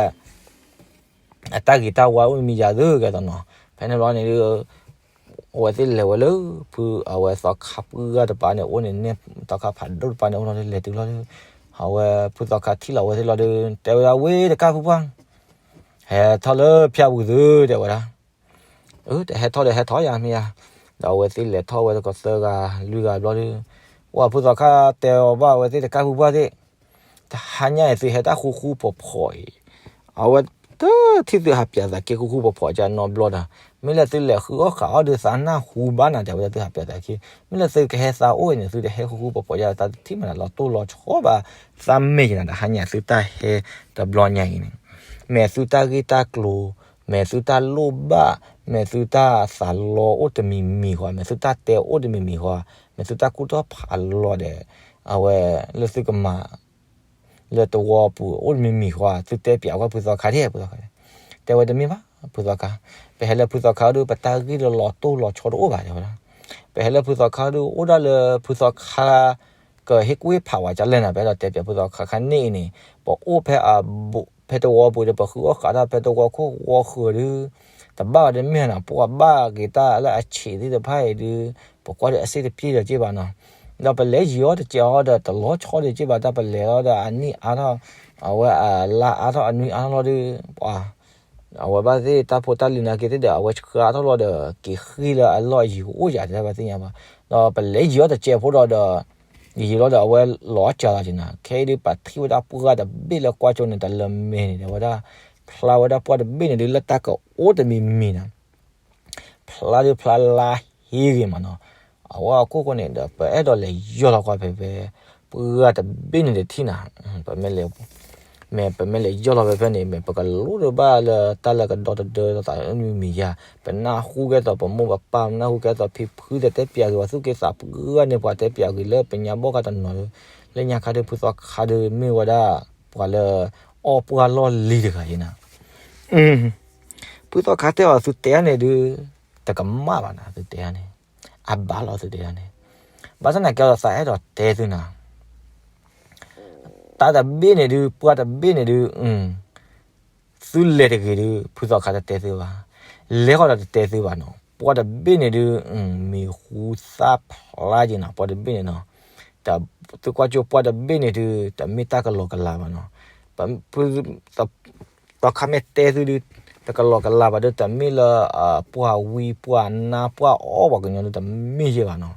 အတၢ်ဂ့ၤတၢ်ဝါအိၣ်မံၤယၤသ့ကဲသိးနီၤ. ဖဲန့ၣ်ဘျီန့ၣ်ဒုး အဝဲသ့ၣ်လဲၤဝဲလၢ ဖုအဝဲသီခါပှၢ်တပၤန့ၣ် အိၣ်န့ၣ်န့ၣ် သီခါဖးဒိၣ်တပၤန့ၣ် အိၣ်လီၤဒုး လဲၤတုၤလီၤဒုး အဝဲဖုသီခါထံၣ်လီၤအဝဲသ့ၣ်လီၤဒုး တဲဝဲဒၣ် ဝ့ၢ်တကၣ်ဖုပှၢ် ဟဲထီၣ်လၢဖၠါပူၤသု တဲဝဲဒၣ်. အၢ တဟဲထီၣ်ဒီးဟဲထီၣ်ယါမ့ၢ်ယါ. ဒီးအဝဲသ့ၣ်လဲၤထီၣ်ဝဲတကီးသၢဂၤလွံၢ်ဂၤဘျီဒုး ပှၢ်ဖုသီခါတဲအီၤဘၣ် အဝဲသ့ၣ်တကၣ်ဖုပှၢ်သ့ၣ် တဟါညါအံၤသုဟဲတၢ်ဃူဃူဖိးဖိးအံၤ အဝဲတထံၣ်သုဟးပၠးသးက့ဃူဃူဖိးဖိးကနီတဘျီဒီး မ့ၢ်လၢသုလဲၤဃုအီၣ်ဃုအီၣ်ဒီး သးနၢ်ဟူဘၣ်နၤ တဲဝဲဒၣ်. သုဟးပျးသးခံ, မ့ၢ်လၢသုကဟဲသးအိၣ်အံၤန့ၣ် သုတဟဲဃူဃူပီၤပီၤယါ သးတထံၣ်မနၤလီၤတိၢ်လီၤဆီဘၣ်. သးမ့ၢ်ယနၤ တဟါညါသုတၢ်ဟဲတဘျီညါအံၤန့ၣ်, မ့ၢ်သုတၢ်ဂ့ၢ်တၢ်ကျိၤ, မ့ၢ်သုတၢ်လိၣ်ဘၣ်, မ့ၢ်သုတၢ်သးလီအိၣ်တမံၤမံၤဃီ, မ့ၢ်သုတၢ်တဲအိၣ်တမံၤမံၤဃီ, မ့ၢ်သုတၢ်ကူၣ်ထီၣ်ဖးလီၤဒီး အဝဲလၢသုကမၤ လၢတဝီပူၤအိၣ်တမံၤမံၤဃီ, သုတဲပျးကွၢ်ဖုသီခါဒၣ်, ဖုသီခါ တဲဝဲတမ့ၢ်ဘၣ်, ဖုသီခါ, ပဟဲလၢဖုသီခါဒီး ပတၢ်ဂ့ၢ်လၢလီၤတိၢ်လီၤဆီတအိၣ်ဘၣ် တဲဝဲဒၣ်. ပဟဲလၢဖုသီခါဒီး အိၣ်ဒၣ်လၢဖုသီခါ ကဟ့ၣ်ကူၣ်ဟ့ၣ်ဖးဝဲကလဲၣ်နၤ, ပအဲၣ်ဒိးတဲပျးဖုသီခါခါန့ၣ်အံၤန့ၣ်, ပအိၣ်ဖဲအဘူး ဖဲတဝီပူၤဒီး ပဃုအီၣ်ဃုအီၣ်တၢ်ဖဲတဝီခိၣ်ဝီဃၢၤဒီး တဘၣ်ဝဲတမ့ၢ်နီၤ, ပှၤဘၣ်က့ၤတၢ်လၢအဆံးသ့ၣ်တဖၣ်အံၤဒီး ပကွၢ်ဒီးအစ့ၣ်တပျ့ၢ်ဒီးက့ၢ်ဘၣ်နီၤ. ဒီးပလဲၤယံၤအီၤတစဲးအီၤဒီး တလီၤဆီဒီးက့ၢ်ဘၣ်, တၢ်ပလဲၤလီၤဒီးအနံၣ်အါထီၣ်, အဝဲအလါအါထီၣ်အနွံအါထီၣ်လီၤဒီး ပှၤ အဝဲဘၣ်သ့ၣ်တၢ်ဖိတၢ်လံၤနာ်က့သ့ၣ်ဒီး အဝဲဆှါထီၣ်လီၤဒီး က့ၤဃ့လၢအလီၢ်ယံၤအိၣ်ယၤ တဘၣ်သ့ၣ်ညါဘၣ်. ဒီးပလဲၤယံၤအီၤတစဲးဖိဒီးဒီး ယံၤလီၤဒီးအဝဲလီၤစှၤလီၤက့ၤနၤ, ခဲအံၤဒုး ပထံၣ်ဝဲဒၣ်ပှၢ်တဘ့ၣ်လၢကွၢ်ကၠိန့ၣ် တလၢမဲာ်န့ၣ် တဲဝဲဒၣ်, ဖျါဝဲဒၣ်ပှၢ်တဘ့ၣ်န့ၣ်ဒုး လၢတၢ်ကအိၣ်တမံၤမံၤနၤ ဖျါဒုးဖျါလါဟ့ဂ့ၤမးနီၤ. အဝဲအခိၣ်ဃိန့ၣ်ဒီး ပအဲၣ်ဒိးလဲၤယီၢ်လီၤကွၢ်ဖဲဖဲ ပှၢ်တဘ့ၣ်န့ၣ်တထံၣ်နၤ, ပမ့ၢ်လဲၤ မ့ၢ်ပမ့ၢ်လဲၤယီၢ်လီၤဖဲဖဲန့ၣ် မ့ၢ်ပကလိၣ်ဒိးဘၣ်လၢတၢ်လၢကဒီတဒၢသးမံၤမံၤယါ, ပနၢ်ဟူကဲသိးပမိၢ်ပပၢ်, ပနၢ်ဟူကဲသိးဖံဖုတဲတဲပျးဂ့ၤဝဲ သူၣ်က့သးပှၢ်န့ၣ် ပှၤတဲပျးဂ့ၤလၢပညါဘီၣ်ခါတနီၤဒီး လၢညါခါဒီး ဖုသီခါဒီး မ့ၢ်ဝဲဒၣ် ပှၤလၢအီၣ်ပှၢ်လီၢ်လံၤတဂၤအံၤနၤ. ဖုသီခါတဲအီၤ သုတဲန့ၣ်ဒုး တကမၣ်ဘၣ်နၤ သုတဲန့ၣ်, အဘၣ်လီၤသုတဲန့ၣ်, ဘၣ်ဆၣ်သနာ်က့ဒီး သးအဲၣ်ဒိးတဲသုနၤ, တၢ်တဘ့ၣ်န့ၣ်ဒုး ပှၢ်တဘ့ၣ်န့ၣ်ဒုး သုလဲၤတဂ့ၤဒုး ဖုသီခါတတဲသုဘၣ်, လဲၤဃီဒီးတတဲသုဘၣ်နီၤ. ပှၢ်တဘ့ၣ်န့ၣ်ဒုး မံၤဟူသၣ်ဖျါက့ၤနၤ ပှၢ်တဘ့ၣ်န့ၣ်နီၤ. သုကွၢ်ကၠိပှၢ်တဘ့ၣ်န့ၣ်ဒုး တမ့ၢ်တၢ်ကလီၤကလၤဘၣ်နီၤ. ဖုသီခါမ့ၢ်တဲသုဒုး တကလီၤကလၤဘၣ်ဒီး တမ့ၢ်လၢ ပှၢ်ဝံပှၢ်နါပှၢ်အီၣ်ပှၤကညီဒုး တမ့ၢ်ယဲၢ်ဘၣ်နီၤ.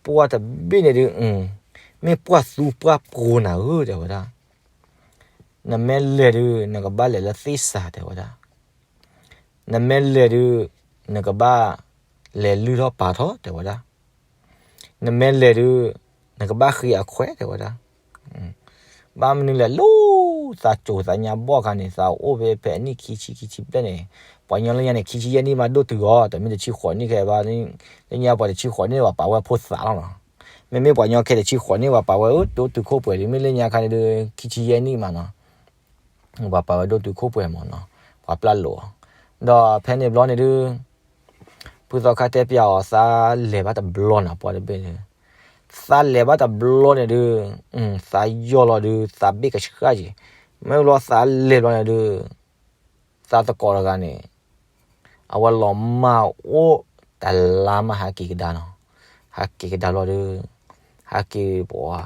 ပှၢ်တဘ့ၣ်န့ၣ်ဒုး မ့ၢ်ပှၢ်သူပှၢ်ပှိၤနၤဧၢ တဲဝဲဒၣ်. နမ့ၢ်လဲၤဒုး နကဘၣ်လဲၤလၢသ့ၣ်စး တဲဝဲဒၣ်. နမ့ၢ်လဲၤဒုး နကဘၣ်လဲၤလုၢ်ထီၣ်ပာ်ထီၣ် တဲဝဲဒၣ်. နမ့ၢ်လဲၤဒုး နကဘၣ်ဃ့အခွဲး တဲဝဲဒၣ်. ဘၣ်မနုၤလဲၣ် လၢသးစိၤသးညါဘီၣ်ခါန့ၣ် သးအိၣ်ဖဲဖဲအနံၣ်ခံဆံခံဆံဘျဲၣ်န့ၣ်, ပှၤကညီလၢညါန့ၣ် ခံဆံယဲၢ်နံၣ်မးဒိၣ်တုၤအီၤ, တမ့ၢ်တဆံဃိးနံၣ်ခဲဘၣ်, လၢညါပှၤတဆံဃိးနံၣ်န့ၣ် ပှၤပာ်ဝဲဖိသၣ်လီၤနီၤ. မ့မ့ၢ်ပှၤကညီခဲတဆံဃိးနံၣ် ပှၤပာ်ဝဲဒိၣ်တုၤခိၣ်ပှဲၤလံ, မ့ၢ်လၢညါခါန့ၣ်ဒုး ခံဆံယဲၢ်နံၣ်မးနီၤ. ပှၤပာ်ဝဲဒိၣ်တုၤခိၣ်ပှဲၤမးနီၤ, ပှၤပျၢ်လိာ်အီၤ. ဒီးဖဲန့ၣ်ဘျီန့ၣ်ဒုး ဖုသီခါတဲပျးအီၤ သးလဲၤဘၣ်တဘျီနၤ ပှၢ်တဘ့ၣ်န့ၣ်, သးလဲၤဘၣ်တဘျီန့ၣ်ဒုး သးယီၢ်လီၤဒုး သးဘ့ၣ်ကဆှၣ်က့ၤ, မ့ၢ်လီၤသးလဲၤဘျီန့ၣ်ဒုး သးသကိးတဂၤန့ၣ် အဝဲလီၤမၢ်အိၣ်တလါမး ဟးက့ၤကဒါနီၤ, ဟးက့ၤကဒါဘျီဒီး ဟးက့ၤပှၤ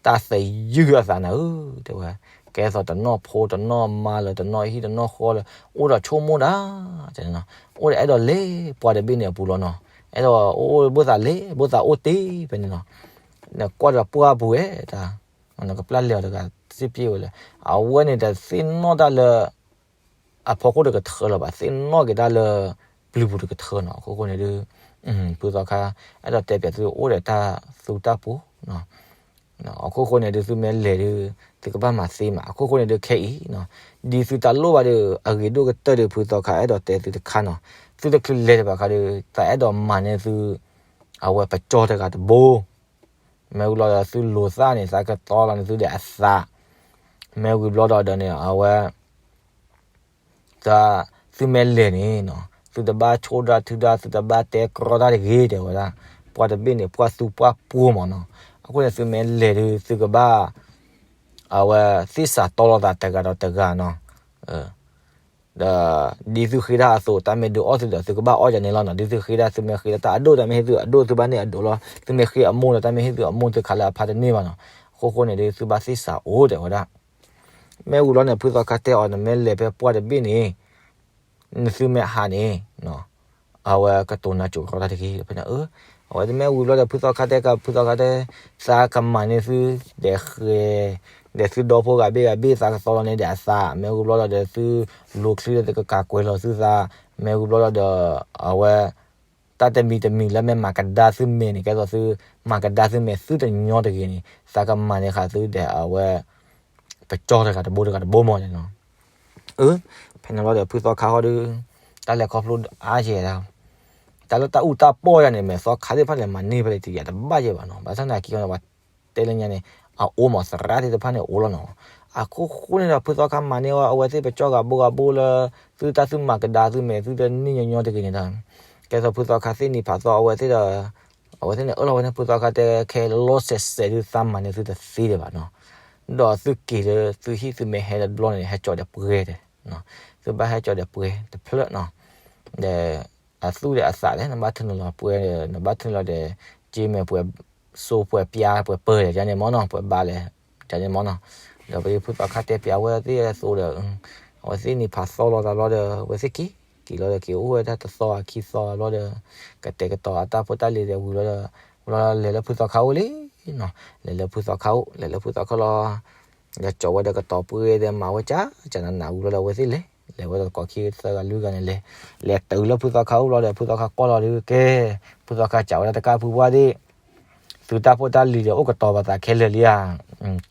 တၢ်သယုၢ်အသးနၤဧၢ တဲဝဲ, ကဲသိးတနီၣ်ဖိတနီၣ်မါလၢ တနီၣ်ဟံၣ်တနီၣ်ဃီလၢ အိၣ်ဒီးဆိကမိၣ်ဒၣ် တဲနီၤ, အိၣ်ဒီးအဲၣ်ဒိးလဲၤပှၢ်တဘ့ၣ်န့ၣ်အပူၤလီၤနီၤ, အဲၣ်ဒိးအိၣ်ဘၣ်သးလဲၤ ဘၣ်သးအိၣ်တ့ၢ်ဖဲန့ၣ်နီၤ, နကွၢ်ဒီးပှၢ်ပူၤဝဲတၢ် နကပျၢ်လဲၤအီၤတဂၤစ့ၢ်ပျ့ဝဲလဲၣ်, အဝဲန့ၣ်တသ့ၣ်နီၣ်တၢ်လၢ အဖီခိၣ်တကထၢလၢၤဘၣ်, သ့ၣ်နီၣ်က့ၤတၢ်လၢ ပျုၤပူၤတကထၢနီၤ, အခိၣ်ဃိန့ၣ်ဒုး ဖုသီခါ အဲၣ်ဒိးတဲပျးသုအိၣ်ဒီးတၢ်သူတၢ်ပှိၤ အခိၣ်ဃိန့ၣ်ဒုး သုမ့ၢ်လဲၤဒုး သုကဘၣ်မၤသ့မး, အခိၣ်ဃိန့ၣ်ဒုး ခဲအံၤ ဒ်သုတၢ်လိၣ်ဘၣ်ဒီး အဂ့ၤဒိၣ်ကတၢၢ်ဒီး ဖုသီခါ အဲၣ်ဒိးတဲသုတခါနီၤ, သုတချုးလဲၤတဘၣ်ခါဒီး သးအဲၣ်ဒိးမၤန့ၢ်သု အဝဲပကၠီတဂၤတဘိ မ့ၢ်ဝံၤလီၤဒီးသုလိာ်သးန့ၣ် သးကတီလီၤန့ၢ်သုဒီးအသး, မ့ၢ်ဝံၤဘျီဒီးဒီးန့ၣ် အဝဲ တၢ် သုမ့ၢ်လဲၤန့ၣ်နီၤ သုတဘၣ်ဆိၣ်ဒၣ်ထုဒၣ် သုတဘၣ်တဲကြီတၢ်တဂ့ၤ တဲဝဲဒၣ်, ပှၢ်တဘ့ၣ်န့ၣ် ပှၢ်သူပှၢ်ပှိၤမးနီၤ, အဃိန့ၣ် သုမ့ၢ်လဲၤဒုး သုကဘၣ် အဝဲသ့ၣ်စးတီလိာ်သးတဂၤဒီးတဂၤနီၤ, ဒီး ဒ်သုဃ့တၢ်အသိး တၢ်မ့ၢ်ဒုးအီၣ်သုဒီး သုကဘၣ်အီၣ်ယၤန့ၣ်လီၤနီၤ, ဒ်သုဃ့တၢ် သုမ့ၢ်ဃ့တၢ်အဒိၣ် တၢ်မ့ၢ်ဟ့ၣ်သုအဒိၣ် သုဘၣ်န့ၢ်အဒိၣ်လီၤ, သုမ့ၢ်ဃ့အမိၢ်ဒီး တၢ်မ့ၢ်ဟ့ၣ်သုအမိၢ် သုခးလၢအဖါတန့ၢ်ဘၣ်နီၤ, အခိၣ်ဃိန့ၣ်ဒုး သုဘၣ်သ့ၣ်စးအိၣ် တဲဝဲဒၣ် မ့ၢ်ဝံၤဘျီန့ၣ် ဖုသီခါတဲအီၤ နမ့ၢ်လဲၤဖဲပှၢ်တဘ့ၣ်န့ၣ် နသုမ့ၢ်ဟးန့ၣ် အဝဲကတိၤနၤကိၤရီတၢ်တဂ့ၤ ဖဲန့ၣ် အဝဲတမ့ၢ်ဝံၤဘျီဒီး ဖုသီခါတဲက ဖုသီခါတဲ သးကမၤန့ၢ်သု ဒဲးဃဲၤ ဒီးသုဒီဖိဂၤဘ့ၣ်ဂၤဘ့ၣ်သးကသီလီၤန့ၣ်ဒီးအသး, မ့ၢ်ဝံၤဘျီလီၤဒီးသုလိၤချံဒီးသုကကးကွဲးလီၤသုသး, မ့ၢ်ဝံၤဘျီလီၤဒီး အဝဲ တၢ်တမံၤတမံၤလၢမ့ၢ်မၤကဒါသုမဲာ်န့ၣ် ကဲသိးသုမၤကဒါသုမဲာ်သုတညီတဂ့ၤန့ၣ် သးကမၤန့ၢ်ဃာ်သုဒီးအဝဲ ပကၠီတဂၤတဘိတဂၤတဘိမးန့ၣ်နီၤ. အၢ ဖဲန့ၣ်လီၤဒီးဖုသီခါဃီဒီး တၢ်လဲၤခီဖျိအါယဲၢ်ဒၣ်, တၢ်လၢတၢ်အူတၢ်ပီၢ်ယၤန့ၣ် မ့ၢ်သီခါသ့ၣ်တဖၣ်လဲၤမၤန့ၢ်ဖဲလဲၣ်တယၤတဘၣ်ယဲၢ်ဘၣ်နီၤ. ဘၣ်ဆၣ်သနာ်က့န့ၣ် ပှၤတဲလၢညါန့ၣ် အအိၣ်မးသရၣ်သ့ၣ်တဖၣ်န့ၣ်အိၣ်လီၤနီၤ. အခိၣ်ဃိန့ၣ်ဒီး ဖုသီခါမၤန့ၢ်အီၤ အဝဲသ့ၣ်ပကၠီဂၤဘိဂၤဘိလၢ သုတၢ်သုမၤကဒါသုမဲာ်သုတန့ၢ်ညီညီတဂ့ၤန့ၣ်ဒီး ကဲသိးဖုသီခါသ့ၣ်နံၤဖးသီအဝဲသ့ၣ်ဒီး အဝဲသ့ၣ်န့ၣ်အၢၣ်လီၤဝဲန့ၣ် ဖုသီခါတဲခဲလီၤစဲးစဲးဒုးသးမၤန့ၢ်သုတသ့ဒံးဘၣ်နီၤ. ဒီးသုက့ၤလၢသုဟံၣ်သုမ့ၢ်ဟဲလၢတဘျီန့ၣ် ဟဲကၠီဒီးပှဲၤတဲ, သုဘၣ်ဟဲကၠီဒီးပှဲၤတဖျၢၣ်နီၤ. ဒီးအသူၣ်ဒီးအသးလဲၣ် နဘၣ်ထၢနုာ်လီၤပှဲၤဒီး နဘၣ်ထၢနုာ်လီၤဒီး က့မဲာ်ပှဲၤ စိပှဲၤပျါပှဲၤပၢၤဒီး ယန့ၣ်မ့ၢ်နီၤ ပှဲၤဘါလဲၣ် ယန့ၣ်မ့ၢ်နီၤ. ဒီးပဖုသီခါတဲပျးဝဲသ့ၣ်အသိးဒီး အဝဲသ့ၣ်နံၤဖးသီလီၤသးဘျီဒီး အဝဲသ့ၣ်က့ၤ က့ၤလီၤဒီးက့ၤအိၣ်ဝဲဒၣ်တသီအခံသီဘျီဒီး ကတဲာ်ကတီၤအတၢ်ဖိတၢ်လံၤဒီးဝံၤဘျီဒီး ဝံၤဘျီလဲၤလၢဖုသီခါအိၣ်လံနီၤ. လဲၤလၢဖုသီခါအိၣ် လဲၤလၢဖုသီခါလီၤ ဒီးကၠီဝဲဒီးကတီၤပှဲၤဒီးမၤဝဲကၠးကၠးနးနးဝံၤဘျီဒီး အဝဲသ့ၣ်လဲၤ လဲၤဝဲဒီးကိးခံသၢဂၤလွံၢ်ဂၤန့ၣ်လဲၤ လဲၤတုၤလၢဖုသီခါအိၣ်ဘျီဒီး ဖုသီခါကွၢ်လီၤဒီး ကဲ ဖုသီခါစံးဝဲဒၣ်တကၢ်ဖုပှၢ်သ့ၣ် သုတၢ်ဖိတၢ်လံၤဒီးအိၣ်ကတီၤပသးခဲလၢာ်လံဧါ.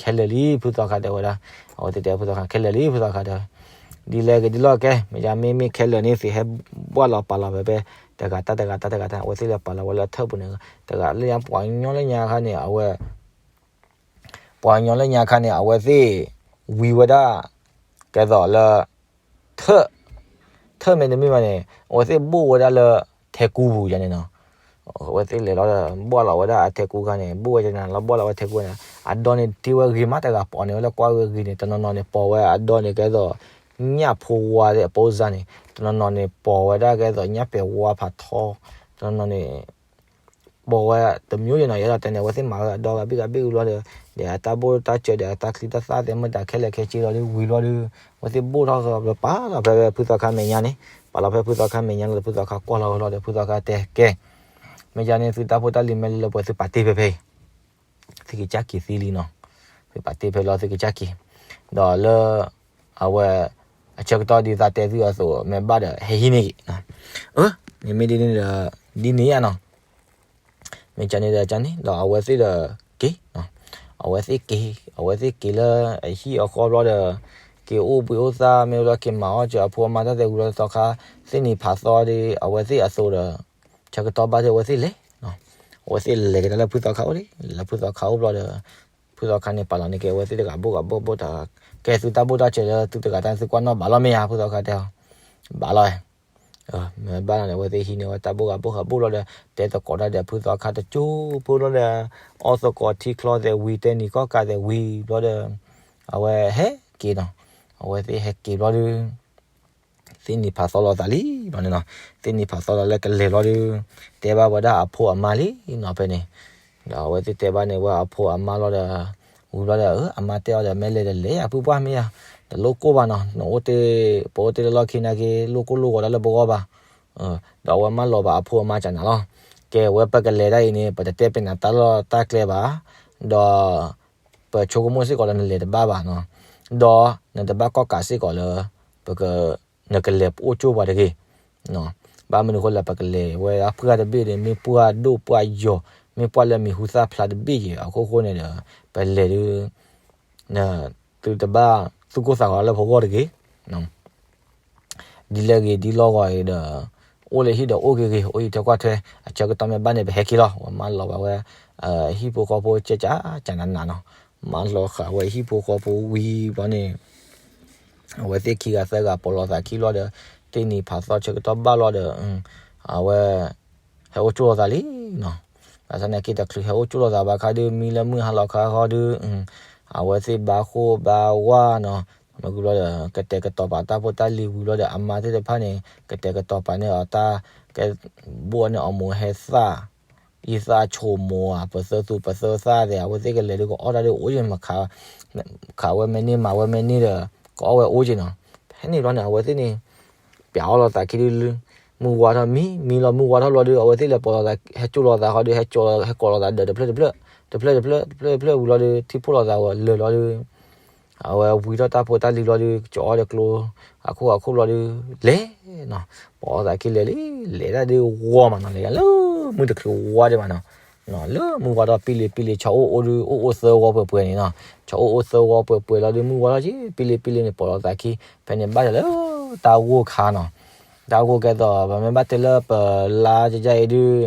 ခဲလၢာ်လံ ဖုသီခါတဲဝဲဒၣ်. အဝဲသ့ၣ်တဲဖုသီခါ ခဲလၢာ်လံ ဖုသီခါတဲဝဲ. ဒ်လဲၣ်ဂ့ၤဒ်လဲၣ်ဂ့ၤ မ့ၢ်ယမ့မ့ၢ်ခဲလၢာ်န့ၣ် သုဟဲဘှၣ်လီၤပာ်လီၤဖဲဖဲ တဂၤတၢ်တဂၤတၢ်တဂၤတၢ် အဝဲသ့ၣ်လဲၤပာ်လီၤဝဲလၢထၢၣ်ပူၤန့ၣ် တဂၤလၢညါ ပှၤကညီလၢညါအခါန့ၣ် အဝဲ ပှၤကညီလၢညါအခါန့ၣ် အဝဲသ့ၣ်ဝံၤဝဲဒၣ် ကဲသိးလၢ ထၢၣ် ထၢၣ်မ့တမ့ၢ်ဘၣ်န့ၣ် အဝဲသ့ၣ်ဘိၣ်ဝဲဒၣ်လၢထဲကူပူၤယၤန့ၣ်နီၤ. အဝဲသ့ၣ်လဲၤလီၤဒီး ဘှၣ်လီၤဝဲဒၣ်အထဲကူခါန့ၣ် ဘိၣ်ဝဲဒၣ်လီၤ ဘှၣ်လီၤဝဲထဲကူန့ၣ် အဒိန့ၣ်တ့ဝဲဂ့ၤမးတဂၤပိာ်န့ၢ်ဝဲလၢကွၢ်ဝဲဂ့ၤန့ၣ် တနီၤနီၤန့ၣ်ပိာ်ဝဲအဒိန့ၣ် ကဲသိး ညၣ်ဖိဝါသ့ၣ်အပိစါန့ၣ် တနီၤနီၤန့ၣ်ပိာ်ဝဲဒၣ်ကဲသိးညၣ်ပဲာ်ဝါဖးထီ တနီၤနီၤန့ၣ် ပိာ်ဝဲတမျိုးယဲၢ်နီၤ ယအဲၣ်ဒိးတဲန့ၣ် အဝဲသ့ၣ်မၤဝဲအဒိဂၤဘ့ၣ်ဂၤဘ့ၣ်ဝံၤဘျီဒီး ဒီးအတၢ်ဘိၣ်တၢ်စၢၤဒီးအတၢ်ချံတၢ်သၣ်သ့ၣ်မတၤခဲလၢာ်ခဲဆ့လီၤဒီးဝံၤဘျီဒီး အဝဲသ့ၣ်ဘိၣ်ထီၣ်သီဘျီပာ်လီၤဖဲဖဲဖုသီခါမဲာ်ညါန့ၣ် ပာ်လီၤဖဲဖုသီခါမဲာ်ညါလီၤဒီး ဖုသီခါတဲကဲ မ့ၢ်ယါန့ၣ် သုတၢ်ဖိတၢ်လံၤမ့ၢ်လၢလၢပှဲၤသုပာ်တ့ၢ်ဖဲဖဲအံၤ သုကစၢ်က့ၤသံလံနီၤ. သုပာ်တ့ၢ်ဖဲလီၤသုကစၢ်က့ၤ ဒီးလၢ အဝဲ အဆၢကတီၢ်ဒ်သးတဲသုအသိး မ့ၢ်ဘၣ်ဒီးဟဲဟံးန့ၢ်က့ၤ အၢ မ့မ့ၢ်ဒ်န့ၣ်ဒီး ဒ်န့ၣ်ယါနီၤ မ့ၢ်ကန့ၣ်ဒီးကန့ၣ် ဒီးအဝဲသ့ၣ်ဒီးက့ၤ အဝဲသ့ၣ်က့ၤ အဝဲသ့ၣ်က့ၤလၢအဟံၣ်အဃီဘျီဒီး က့ၤအိၣ်ဘှံးအိၣ်သါ မ့ၢ်ဘျီက့ၤမၤအီၣ်စၢၤအဖိအမါတၢ်သဲးဝံၤလီၤသီခါ သ့ၣ်နံၤဖးသီဒီး အဝဲသ့ၣ်အသိးဒီး ဆၢကတီၢ်ဘၣ်ဒီးအဝဲသ့ၣ်လဲၤ အဝဲသ့ၣ်လဲၤကဒါလၢဖုသီခါအိၣ်လံ လဲၤလၢဖုသီခါအိၣ်ဘျီဒီး ဖုသီခါန့ၣ်ပာ်လီၤန့ၢ်က့ၤအဝဲသ့ၣ်တဂၤဘိၣ်ဂၤဘိၣ်ဘိၣ်တၢ် ကဲသုတၢ်ဘိၣ်တၢ်စၢၤလၢသုတဂၤတၢ်န့ၣ် သုကွၢ်နီၣ်ဘၣ်လီၤမ့ၢ်ဧါ ဖုသီခါတဲအီၤ ဘၣ်လီၤ မ့ၢ်ဘၣ်လီၤန့ၣ် အဝဲသ့ၣ်ဟံးန့ၢ်ဝဲတၢ်ဘိၣ်ဂၤဘိၣ်ဂၤဘိၣ်လီၤဒီး တဲသကိးတၢ်ဒီးဖုသီခါတကၠိဖိလီၤဒီး အီၣ်သကိးထံချီသဲးဝံၤ တဲနံၤကီၢ်ကးသဲးဝံၤဘျီဒီး အဝဲဟဲက့ၤနီၤ အဝဲသ့ၣ်ဟဲက့ၤဘျီဒီး သ့ၣ်နံၤဖးသီလီၤသးလံဘျီန့ၣ်နီၤ သ့ၣ်နံၤဖးသီလီၤလၢကလဲၤဘျီဒီး တဲဘၣ်ဝဲဒၣ်အဖိအမါလံနီၤဖဲန့ၣ် ဒီးအဝဲသ့ၣ်တဲဘၣ်န့ၢ်ဝဲအဖိအမါလီၤဒီး ဝံၤဘျီဒီး အမါတဲအီၤဒီး မ့ၢ်လဲၤဒီးလဲၤယၤဖုပှၢ်မ့ၢ်ယၤ တလိၣ်ကိၢ်ဘၣ်နီၤ နအိၣ်တ့ၢ် ပအိၣ်တ့ၢ်လၢလီၢ်ခံနာ်က့ လိၣ်ကိၢ်လိၣ်ဂီၤတၢ်လၢပဂီၢ်ဘၣ် ဒီးအဝဲမၢလီၤဘၣ်အဖိအမါကနၤလီၤ ကဲဝဲပကလဲၤဒၣ်အံၤန့ၣ် ပတတဲပနၤတၢ်လီၢ်တၢ်ကျဲဘၣ် ဒီး ပဆိကမိၣ်စ့ၢ်ကီးလၢနလဲၤတဘၣ်ဘၣ်နီၤ ဒီးနတဘၣ်ကီၣ်ကးစ့ၢ်ကီးလၢ ပက နကလဲၤအိၣ်ကၠိပှၤတဂ့ၤ ဘၣ်မနုၤအဃိလဲၣ် ပကလဲၤဝဲဒၣ်ပှၢ်တဘ့ၣ်န့ၣ် မ့ၢ်ပှၢ်ဒိၣ်ပှၢ်ယီၤ မ့ၢ်ပှၢ်လၢမံၤဟူသၣ်ဖျါတဘ့ၣ်ယဲၢ် အခိၣ်ဃိန့ၣ်ဒီး ပလဲၤဒုး သုတဘၣ်သူၣ်ကိၢ်သးဂီၤလၢပဂီၢ်တဂ့ၤ ဒ်လဲၣ်ဂ့ၤဒ်လီၢ်ဂီၤအံၤဒီး အိၣ်လၢဟံၣ်ဒီးအိၣ်ဂ့ၤဂ့ၤ အိၣ်အံၤထွဲကွၢ်ထွဲ အဆၢကတီၢ်မ့ၢ်ဘၣ်န့ၣ် ပဟဲက့ၤလီၤ ဝဲမၢလီၤဘၣ်ဝဲ ဟံၣ်ဖိဃီဖိကၢကၢကၢနးနးနီၤ မၢလီၤဃာ်ဝဲဟံၣ်ဖိဃီဖိဝံၤဘျီန့ၣ် အဝဲသ့ၣ်ခံဂၤသၢဂၤပိာ်လီၤသးခံလီၤဒီး သ့ၣ်နံၤဖးသီဆၢကတီၢ်ဘၣ်လီၤဒီး အဝဲ ဟဲအိၣ်ကၠိလိာ်သးလံနီၤ ဘၣ်ဆၣ်သနာ်က့တချုးဟဲအိၣ်ကၠိလိာ်သးဘၣ်ခါဒီး မံလၢမုၢ်ဟါလီၤခါဃီဒီး အဝဲသ့ၣ်ဘါဃိၣ်ဘါဝါနီၤ မ့ၢ်ဂုၤဘျီဒီး ကတဲာ်ကတီၤပာ်တၢ်ဖိတၢ်လံၤဝံၤဘျီဒီး အမါသ့ၣ်တဖၣ်န့ၣ် ကတဲာ်ကတီၤပာ်န့ၢ်အီၤတၢ် ကဲ ဘိၣ်န့ၢ်အီၤမိၢ်ဟဲသၣ် အံသၣ်ဆိမိၣ်ဧါ ပသၢသူၣ်ပသၢသၣ်သ့ၣ် အဝဲသ့ၣ်ကလဲၤဒုးကအီၣ်တၢ်ဒုးအိၣ်က့ၤမး ခးဝဲမ့ၢ်န့ၢ်မၤဝဲမ့ၢ်န့ၢ်ဒီး ကအီၣ်ဝဲအိၣ်က့ၤနီၤ ဖဲန့ၣ်ဘျီန့ၣ် အဝဲသ့ၣ်န့ၣ် ပျးအီၣ်လိာ်သးခံဒုး မုၢ်ဝါထီၣ်မံ မံလီၤမုၢ်ဝါထီၣ်ဘျီဒီး အဝဲသ့ၣ်လဲၤပိာ်လိာ်သး ဟဲကၠိလိာ်သးဃီဒီး ဟဲကၠိ ဟဲကိးလိာ်သးဒီးတဖျၢၣ်တဖျၢၣ် တဖျၢၣ်တဖျၢၣ်တဖျၢၣ်တဖျၢၣ်ဝံၤလီၤဒီး ထံၣ်ဖှိၣ်လိာ်သးဝဲလၢာ်လီၤဒီး အဝဲဝံထီၣ်တၢ်ဖိတၢ်လံၤဘျီဒုး ကၠီအီၣ်ဒီးကျိ အခိၣ်အခိၣ်ဘျီဒုး လဲၤနီၤ, ပအီသးခံလဲၤလံ, လဲၤဒၣ်ဒုးဝီမးနီၤ, လဲၤလၢမုၢ်တချုးဝါဒံးမးနီၤ, လၢမုၢ်ဝါထီၣ်ပံလ့ၤပံလ့ၤ ဆီအိၣ်အိၣ်ဒုး အိၣ်အိၣ်သၢဝီပှဲၤပှဲၤန့ၣ်နီၤ, ဆီအိၣ်အိၣ်သၢဝီပှဲၤပှဲၤလီၤဒုး မုၢ်ဝါထီၣ်က့ၤ ပံလ့ၤပံလ့ၤန့ၣ် ပိာ်လီၤသးခံ, ဖဲန့ၣ်ဘၣ်ဒီးလၢတၢ်ဂိၢ်ခါနီၤ, တၢ်ဂိၢ်ကဲသိး ပမ့ၢ်ဘၣ်တဲလၢပလါကကအံၤဒုး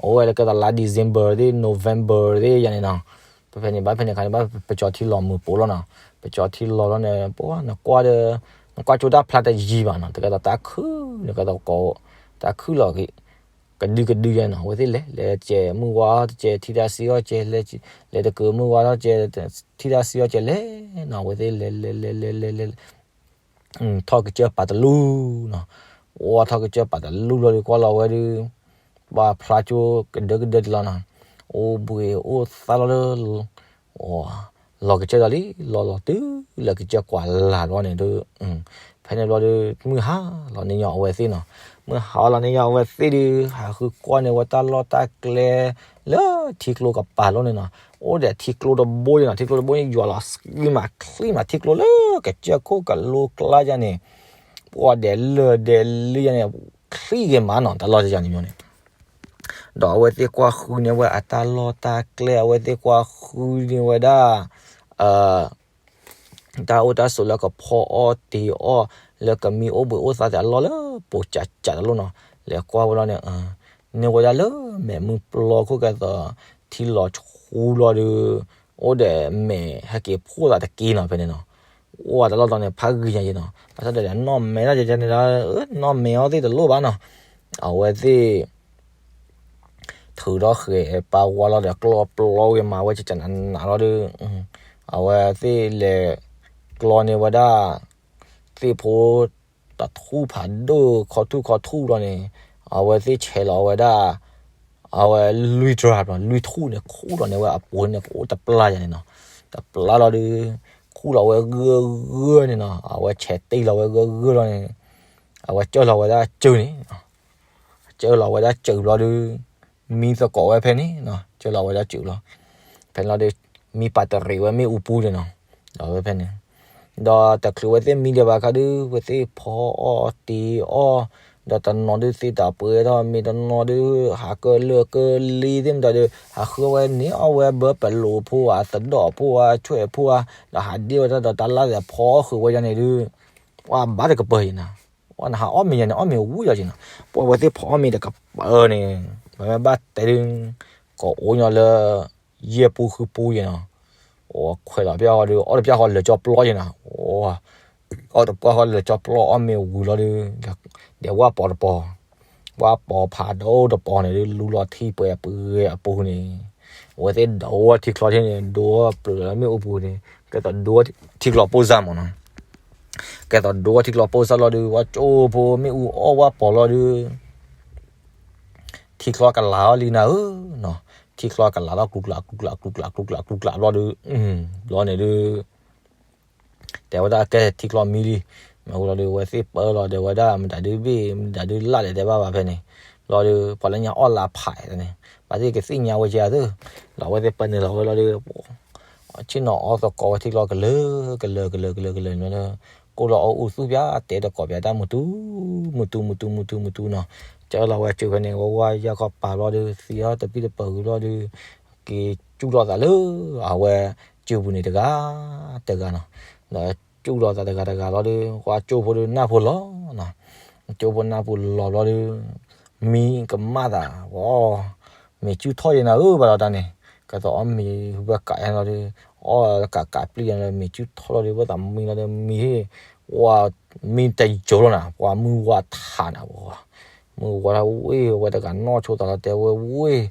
အိၣ်ဝဲလၢကဲသိးလါ December သ့ၣ် November သ့ၣ်ယၤန့ၣ်နီၤ, ပဖဲန့ၣ်ဘၣ်ဖဲန့ၣ်ခါန့ၣ်ဘၣ် ပကၠီထံလီၤမုာ်ပိာ်လီၤနီၤ, ပကၠီထံလီၤလီၤန့ၣ် ပှၤနကွၢ်ဒီး နကွၢ်ကၠိတၢ်ဖျါတယံၤဘၣ်နီၤ, တကဲသိးတၢ်ခုၣ်န့ၣ်ကဲသိးကိး တၢ်ခုၣ်လီၤက့ၤ ကဒုကဒုယဲနီၤ, အဝဲသ့ၣ်လဲၤ လဲၤစဲးမုၢ်ဝါထီၣ်စဲး ထံၣ်တၢ်စံၣ်အီၣ်စဲး လဲၤတကုးမုၢ်ဝါထီၣ်စဲး ထံၣ်တၢ်စံၣ်အီၣ်စဲးလဲၤနီၤ, အဝဲသ့ၣ်လဲၤလဲၤလဲၤလဲၤလဲၤလဲၤ ထီၣ်ကစၢၢ်ပာ်တလူနီၤ, အိၣ်ထီၣ်ကစၢၢ်ပာ်တလူဘျီဒုး ကွၢ်လီၤဝဲဒုး ပှၤဖျါကၠိကဒၢကဒၢတလီၤနီၤ, အိၣ်ဘှံးအိၣ်သါလီၤလၢ လီၤကစၢၢ်ဒီးလံ လီၤလီၤတုၤလၢကစၢၢ်ကွၢ်လၢ်ဘျီန့ၣ်ဒုး ဖဲန့ၣ်ဘျီဒုး မုၢ်ဟါလီၤန့ၢ်ညီအဝဲသ့ၣ်နီၤ, မုၢ်ဟါလီၤန့ၢ်ညီအဝဲသ့ၣ်ဒုး ဟးဃုကွၢ်န့ၢ်ဝဲတၢ်လီၢ်တၢ်ကျဲ လၢထံကျိကပၤလီၢ်န့ၣ်နီၤ, အိၣ်ဒီးထံကျိတဘိယဲနီၤ, ထံကျိတဘိန့ၣ် ယွၤလီၤစံမးချံမးထံကျိလၢကစၢၢ်ခိၣ်ကလိကျါယဲန့ၣ် ပှၤဒဲးလၢာ်ဒဲးလံယဲန့ၣ် ချံဂ့ၤမးနီၤ တၢ်လီၢ်တယၤန့ၣ်မ့ၢ်န့ၣ် ဒီးအဝဲသ့ၣ်ကွၢ်ဃုန့ၢ်ဝဲအတၢ်လီၢ်တၢ်ကျဲ အဝဲသ့ၣ်ကွၢ်ဃုန့ၢ်ဝဲဒၣ် တၢ်အိၣ်တၢ်ဆိးလၢကဖီအီၣ်တ့ၤအီၣ် လၢကမံအိၣ်ဘှံးအိၣ်သါသ့ၣ်အလီၢ်လၢပိာ်ကးကးတလိၣ်နီၤ, လဲၤကွၢ်ဝဲလီၤန့ၣ် န့ၢ်ဝဲဒၣ်လၢမဲာ်မုၢ်ပျီခိၣ်ကဲသိး ထံလီၤဆူဘျီဒီး အိၣ်ဒီးမဲာ်ဟဲက့ၤဖှိၣ်သးတက့ၢ်နီၤ ဖဲန့ၣ်နီၤ, အိၣ်ဝဲတၢ်လီၢ်တတီၤန့ၣ် ဖးဂံၢ်ညါယဲနီၤ, ဘၣ်ဆၣ်ဒီးနီၢ်မဲာ်နီၤ ယဲန့ၣ်ဒီး နီၢ်မဲာ်အီၤသ့ၣ်တလိၣ်ဘၣ်နီၤ, အဝဲသ့ၣ် ထုးထီၣ်ဃဲၤပာ်ဝါလီၤဒီးကျီပျီဝဲမၤဝဲကကနးနးလီၤဒုး အဝဲသ့ၣ်လဲၤကျီန့ၢ်ဝဲဒၣ် သ့ၣ်ဖိ တထူၣ်ဖးဒိၣ်ခီထူၣ်ခီထူၣ်လီၤန့ၣ် အဝဲသ့ၣ်ဆဲးလီၤဝဲဒၣ် အဝဲလွံၢ်တြၢ်ဘျီ လွံၢ်ထူၣ်န့ၣ် ခူၣ်လီၤန့ၢ်ဝဲအပူၤန့ၣ် ကအိၣ်တပျၢ်ယၤန့ၣ်နီၤ, တပျၢ်လီၤဒုး ခူၣ်လီၤဝဲဂၢၢ်ဂၢၢ်န့ၣ်နီၤ, အဝဲဆဲးတ့ၢ်လီၤဝဲဂၢၢ်ဂၢၢ်လီၤန့ၣ် အဝဲကၢၢ်လီၤဝဲဒၣ်စၢၤန့ၣ် ကၢၢ်လီၤဝဲဒၣ်စၢၤဘျီဒုး မံသကိးဝဲဖဲန့ၣ်နီၤ, ကၢၢ်လီၤဝဲဒၣ်စၢၤဘျီ, ဖဲန့ၣ်လီၤဒုး မံပာ်တရံးဝဲမ့ၣ်အူပူၤန့ၣ်နီၤ, ဒီးဝဲဖဲန့ၣ် ဒီးတချုးဝဲသ့ၣ်မံဒံးဘၣ်ခါဒုး ဝဲသ့ၣ်ဖီအီၣ်တ့ၤအီၣ်, ဒီးတနီၤဒုးသ့တၢ်ပှဲၤထီၣ် မ့ၢ်တနီၤဒုး ဟးကၢၢ်လၢာ်ကၢၢ်လံသ့ၣ်မတၤဒုး ဟးဃုဝဲန့ၢ်အီၣ်ဝဲဘၢပလိာ်ဖိဧါ သဒီၣ်ဖိဧါ ဆွဲၣ်ဖိဧါ, ဒီးဟးဒ့ဝဲတၢ်ဒီးတၢ်လၢ်သ့ၣ်ဖီအီၣ်ဃုာ်ဝဲဒၣ်န့ၣ်ဒုး ပှၤဘၣ်တကပၤအံၤနီၤ, ပှၤနဟးအီၣ်မ့ၤယဲန့ၣ် အီၣ်မ့ၤဝံၤလီၤက့ၤနီၤ, ပှၤဝဲသ့ၣ်ဖီအီၣ်မ့ၤတကပၤန့ၣ် ပမ့ၢ်ဘၣ်တဲဒုး ကအိၣ်ညီလၢ ယဲၢ်ပူၤဃုပူၤယဲနီၤ, အိၣ်ခွဲးလီၤပျၢ်ဃီဒုး အီၣ်တပျၢ်ဃီလၢာ်ကၠီပျီယဲနီၤ, အီၣ်တပျၢ်ဃီလၢာ်ကၠီပျီအီၣ်မ့ၤဝံၤလီၤဒုး ဒီးဝၣ်ပီၤတပီၤ, ဝၣ်ပီၤဖးဒိၣ်တပီၤန့ၣ်ဒုး လူလီၤထံပှဲၤပှဲၤအပူၤန့ၣ်, အဝဲသ့ၣ်ဒိးဝဲထံချီထံန့ၣ် ဒိးဝဲပျၢၤလၢမ့ၣ်အူပူၤန့ၣ် ကဲသိးဒိးဝဲထံချီပိၢ်စၢ်မးနီၤ ကဲသိးဒိးဝဲထံချီပိၢ်စၢ်လီၤဒုး ဝၣ်ကၠိဖိမ့ၣ်အူအီၣ်ဝၣ်ပီၤလီၤဒုး ထံချီကလၤအီၤလံနၤဧၢနီၤ, ထံချီကလၤလီၤ ကျူကျးကျူကျးကျူကျးကျူကျးကျူကျးဘျီဒုး ဘျီန့ၣ်ဒုး တဲဝဲဒၣ်ကဲထံချီမံလံ, မ့ၢ်ဝံၤလီၤဒုး အဝဲသ့ၣ်ပၢလီၤဒီးဝဲဒၣ် မတၤဒုးဘ့ၣ် မတၤဒုးလၢ်လဲၣ်တဲဘၣ်ဘၣ်ဖဲန့ၣ်, ဘျီဒုး ပှၤလၢညါအီၣ်လၢဖးန့ၣ် ဘၣ်သ့ၣ်ကသ့ၣ်ညါဝဲကဲသၢ, ဒီးအဝဲသ့ၣ်ပၢနုာ်လီၤဝဲလီၤဒုး ဆ့ၣ်နီၤအီၣ်သကိးဝဲထံချီကလၢာ်ကလၢာ်ကလၢာ်ကလၢာ်ကလၢာ်န့ၣ်လီၤ, ကိၣ်လီၤအီၣ်အူသူၣ်ပၠးတဲတကိးပၠးတၢ်မုတူ မုတူမုတူမုတူမုတူနီၤ, ကၢလီၤဝဲစၢၤဖဲန့ၣ် ဝဲဝါယၢ်ခီပာ်ဘျီဒုး သံအီၣ်တပံၢ်တပၢၢ်ဝံၤဘျီဒုး က့ၤစူၣ်လီၤသးလၢ အဝဲစၢၤပူၤန့ၣ်တဂၤ တဂၤနီၤ, ဒီးစူၣ်လီၤသးတဂၤတဂၤလီၤဒုး ကွၢ်ကၠိဖိဒုးနၢ်ဖိလီၤနီၤ, ကၠိဖိနၢ်ဖိလီၤဘျီဒုး မံကမၣ်သး ဝဲ မ့ၢ်စုၣ်ထီၣ်ယဲနၤဧၢဘၣ်ဒီးတၢ်န့ၣ် ကဲသိးအီၣ်မ့ၤဝဲကးယဲလီၤဒုး အီၣ်ကးကးပျံၤယဲလီၤ မ့ၢ်စုၣ်ထီၣ်လီၤဒုး ဝဲသးမံလီၤဒုး မံဟ့ၣ် ဝဲမံတယိာ်လီၤနၤ ပှၤမုၢ်ဝါထးနၤ ဝဲ မုၢ်ဝါထီၣ်ဝ့ၢ် ဝဲတဂၤနီၢ်ဆိသးလီၤတဲဝဲဝ့ၢ်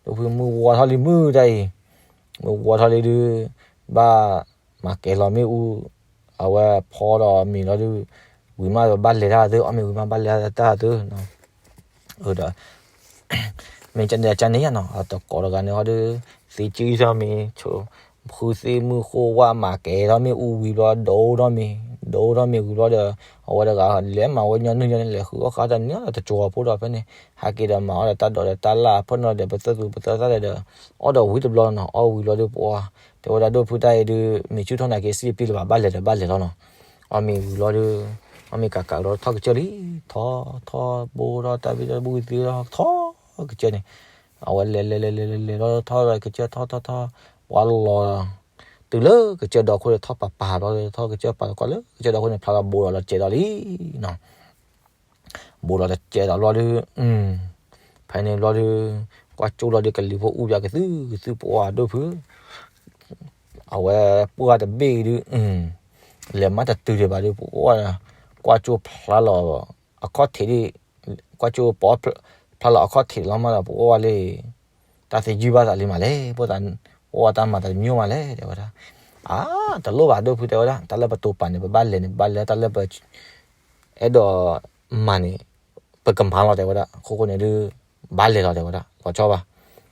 ဒိၣ်ဖုမုၢ်ဝါထီၣ်လံမုၢ်တၢ်အံၤ မုၢ်ဝါထီၣ်လံဒုး ဘၣ်မၤကဲၤလီၤမ့ၣ်အူ အဝဲဖီဒီးမ့ၤလီၤဒုး ဝံၤမးဘၣ်လဲၤတၢ်သၢ အီၣ်မ့ၤဝံၤမးဘၣ်လဲၤတၢ်သၢ ဒီး မ့ၢ်ကန့ၣ်ကန့ၣ်ယါနီၤ အတကိးတဂၤန့ၣ်ဟီဒုး သ့ကံထီၣ်မ့ၤ ဆိ ဃုသ့ၣ်မုၢ်ဃိဝၣ်မၤကဲၤထီၣ်မ့ၣ်အူဝံၤဘျီ ဒိထီၣ်မ့ၤ ဒိထီၣ်မ့ၤဝံၤဘျီဒီး အဝဲတဂၤလဲၤမၤဝဲညီနုၢ်ညီနုၢ် လဲၤဃုအီၣ်ဃာ်တၢ်န့ၣ်ဒီးတကၠီၤဖိဒီးဖဲန့ၣ် ဟဲက့ၤဒီးမၤအီၣ်ဒီးတၢ်ဒိးဒီးတၢ်လၢ် ဖၢၣ်နီၤဒီးပသၢသူပသၢသၣ်ဒီး အီၣ်ဒီးဝံၤတဘျီနီၤ အီၣ်ဝံၤဘျီဒီးပှၤ တဲဝဲဒၣ်ဒိၣ်ဖုတၢ်အံၤဒုး မ့ၢ်ဆူၣ်ထီၣ်နာ်က့ စံၣ်တပျံၤလၢၤဘၣ် ဘၣ်လဲၤဒီးဘၣ်လဲၤလီၤနီၤ. အီၣ်မ့ၤဝံၤလီၤဒီး အီၣ်မ့ၤကးကးလီၤ ထီၣ်ကစၢၢ်လံ, ထီၣ်ထီၣ်ဘိထီၣ်တၢ်ဘံၣ်တၢ်ဘုၣ်သံလီၤ ထီၣ်ကစၢၢ်န့ၣ်, အဝဲလဲၤလဲၤလဲၤလဲၤလဲၤလဲၤလီၤ ထီၣ်ကစၢၢ်ထီၣ်ထီၣ်ထီၣ်, ပှၤလီၤ တုၤလၢကစၢၢ်ဒီခိၣ်ဒီး ထီၣ်ပာ်ပာ်လီၤဒီး ထီၣ်ကစၢၢ်ပာ်လီၤကွၢ်လၢကစၢၢ်ဒီခိၣ်န့ၣ် ဖျါလီၤဘိးလီၤလီၤစဲးဒီးလံနီၤ. ဘိးလီၤလီၤစဲးဒီးဘျီဒီး ဖဲန့ၣ်ဘျီဒီး ကွၢ်ကၠိလီၤဒီး ကလံၤဖိအူပၠးကသုၣ်ကသုၣ် ပှၤဒိၣ်ဖု အဝဲပှၢ်တဘ့ၣ်အံၤဒုး လဲၤမးတတုၤဒံးဘၣ်ဒီး ပှၤကွၢ်ကၠိဖျါလီၤအခီၣ်ထံးဒံး, ကွၢ်ကၠိပီ ဖျါလီၤအခီၣ်ထံးလီၤမးဒီး ပှၤလံ တၢ်သယုၢ်ဘၣ်သးလံမးလဲၣ်, ပှၤတၢ်မၤတမံၤမးလဲၣ် တဲဝဲဒၣ်. အါ တလိၣ်ဘၣ်ဒိၣ်ဖု တဲဝဲဒၣ်, တၢ်လၢပတိာ်ပာ်န့ၣ် ပဘၣ်လဲၤန့ၣ် ပဘၣ်လဲၤတၢ်လၢပ အဲၣ်ဒိးမၤန့ၣ် ပကမၤလီၤ တဲဝဲဒၣ်. အခိၣ်ဃိန့ၣ်ဒုး ဘၣ်လဲၤလီၤ တဲဝဲဒၣ်, လီၤဆီဘၣ်.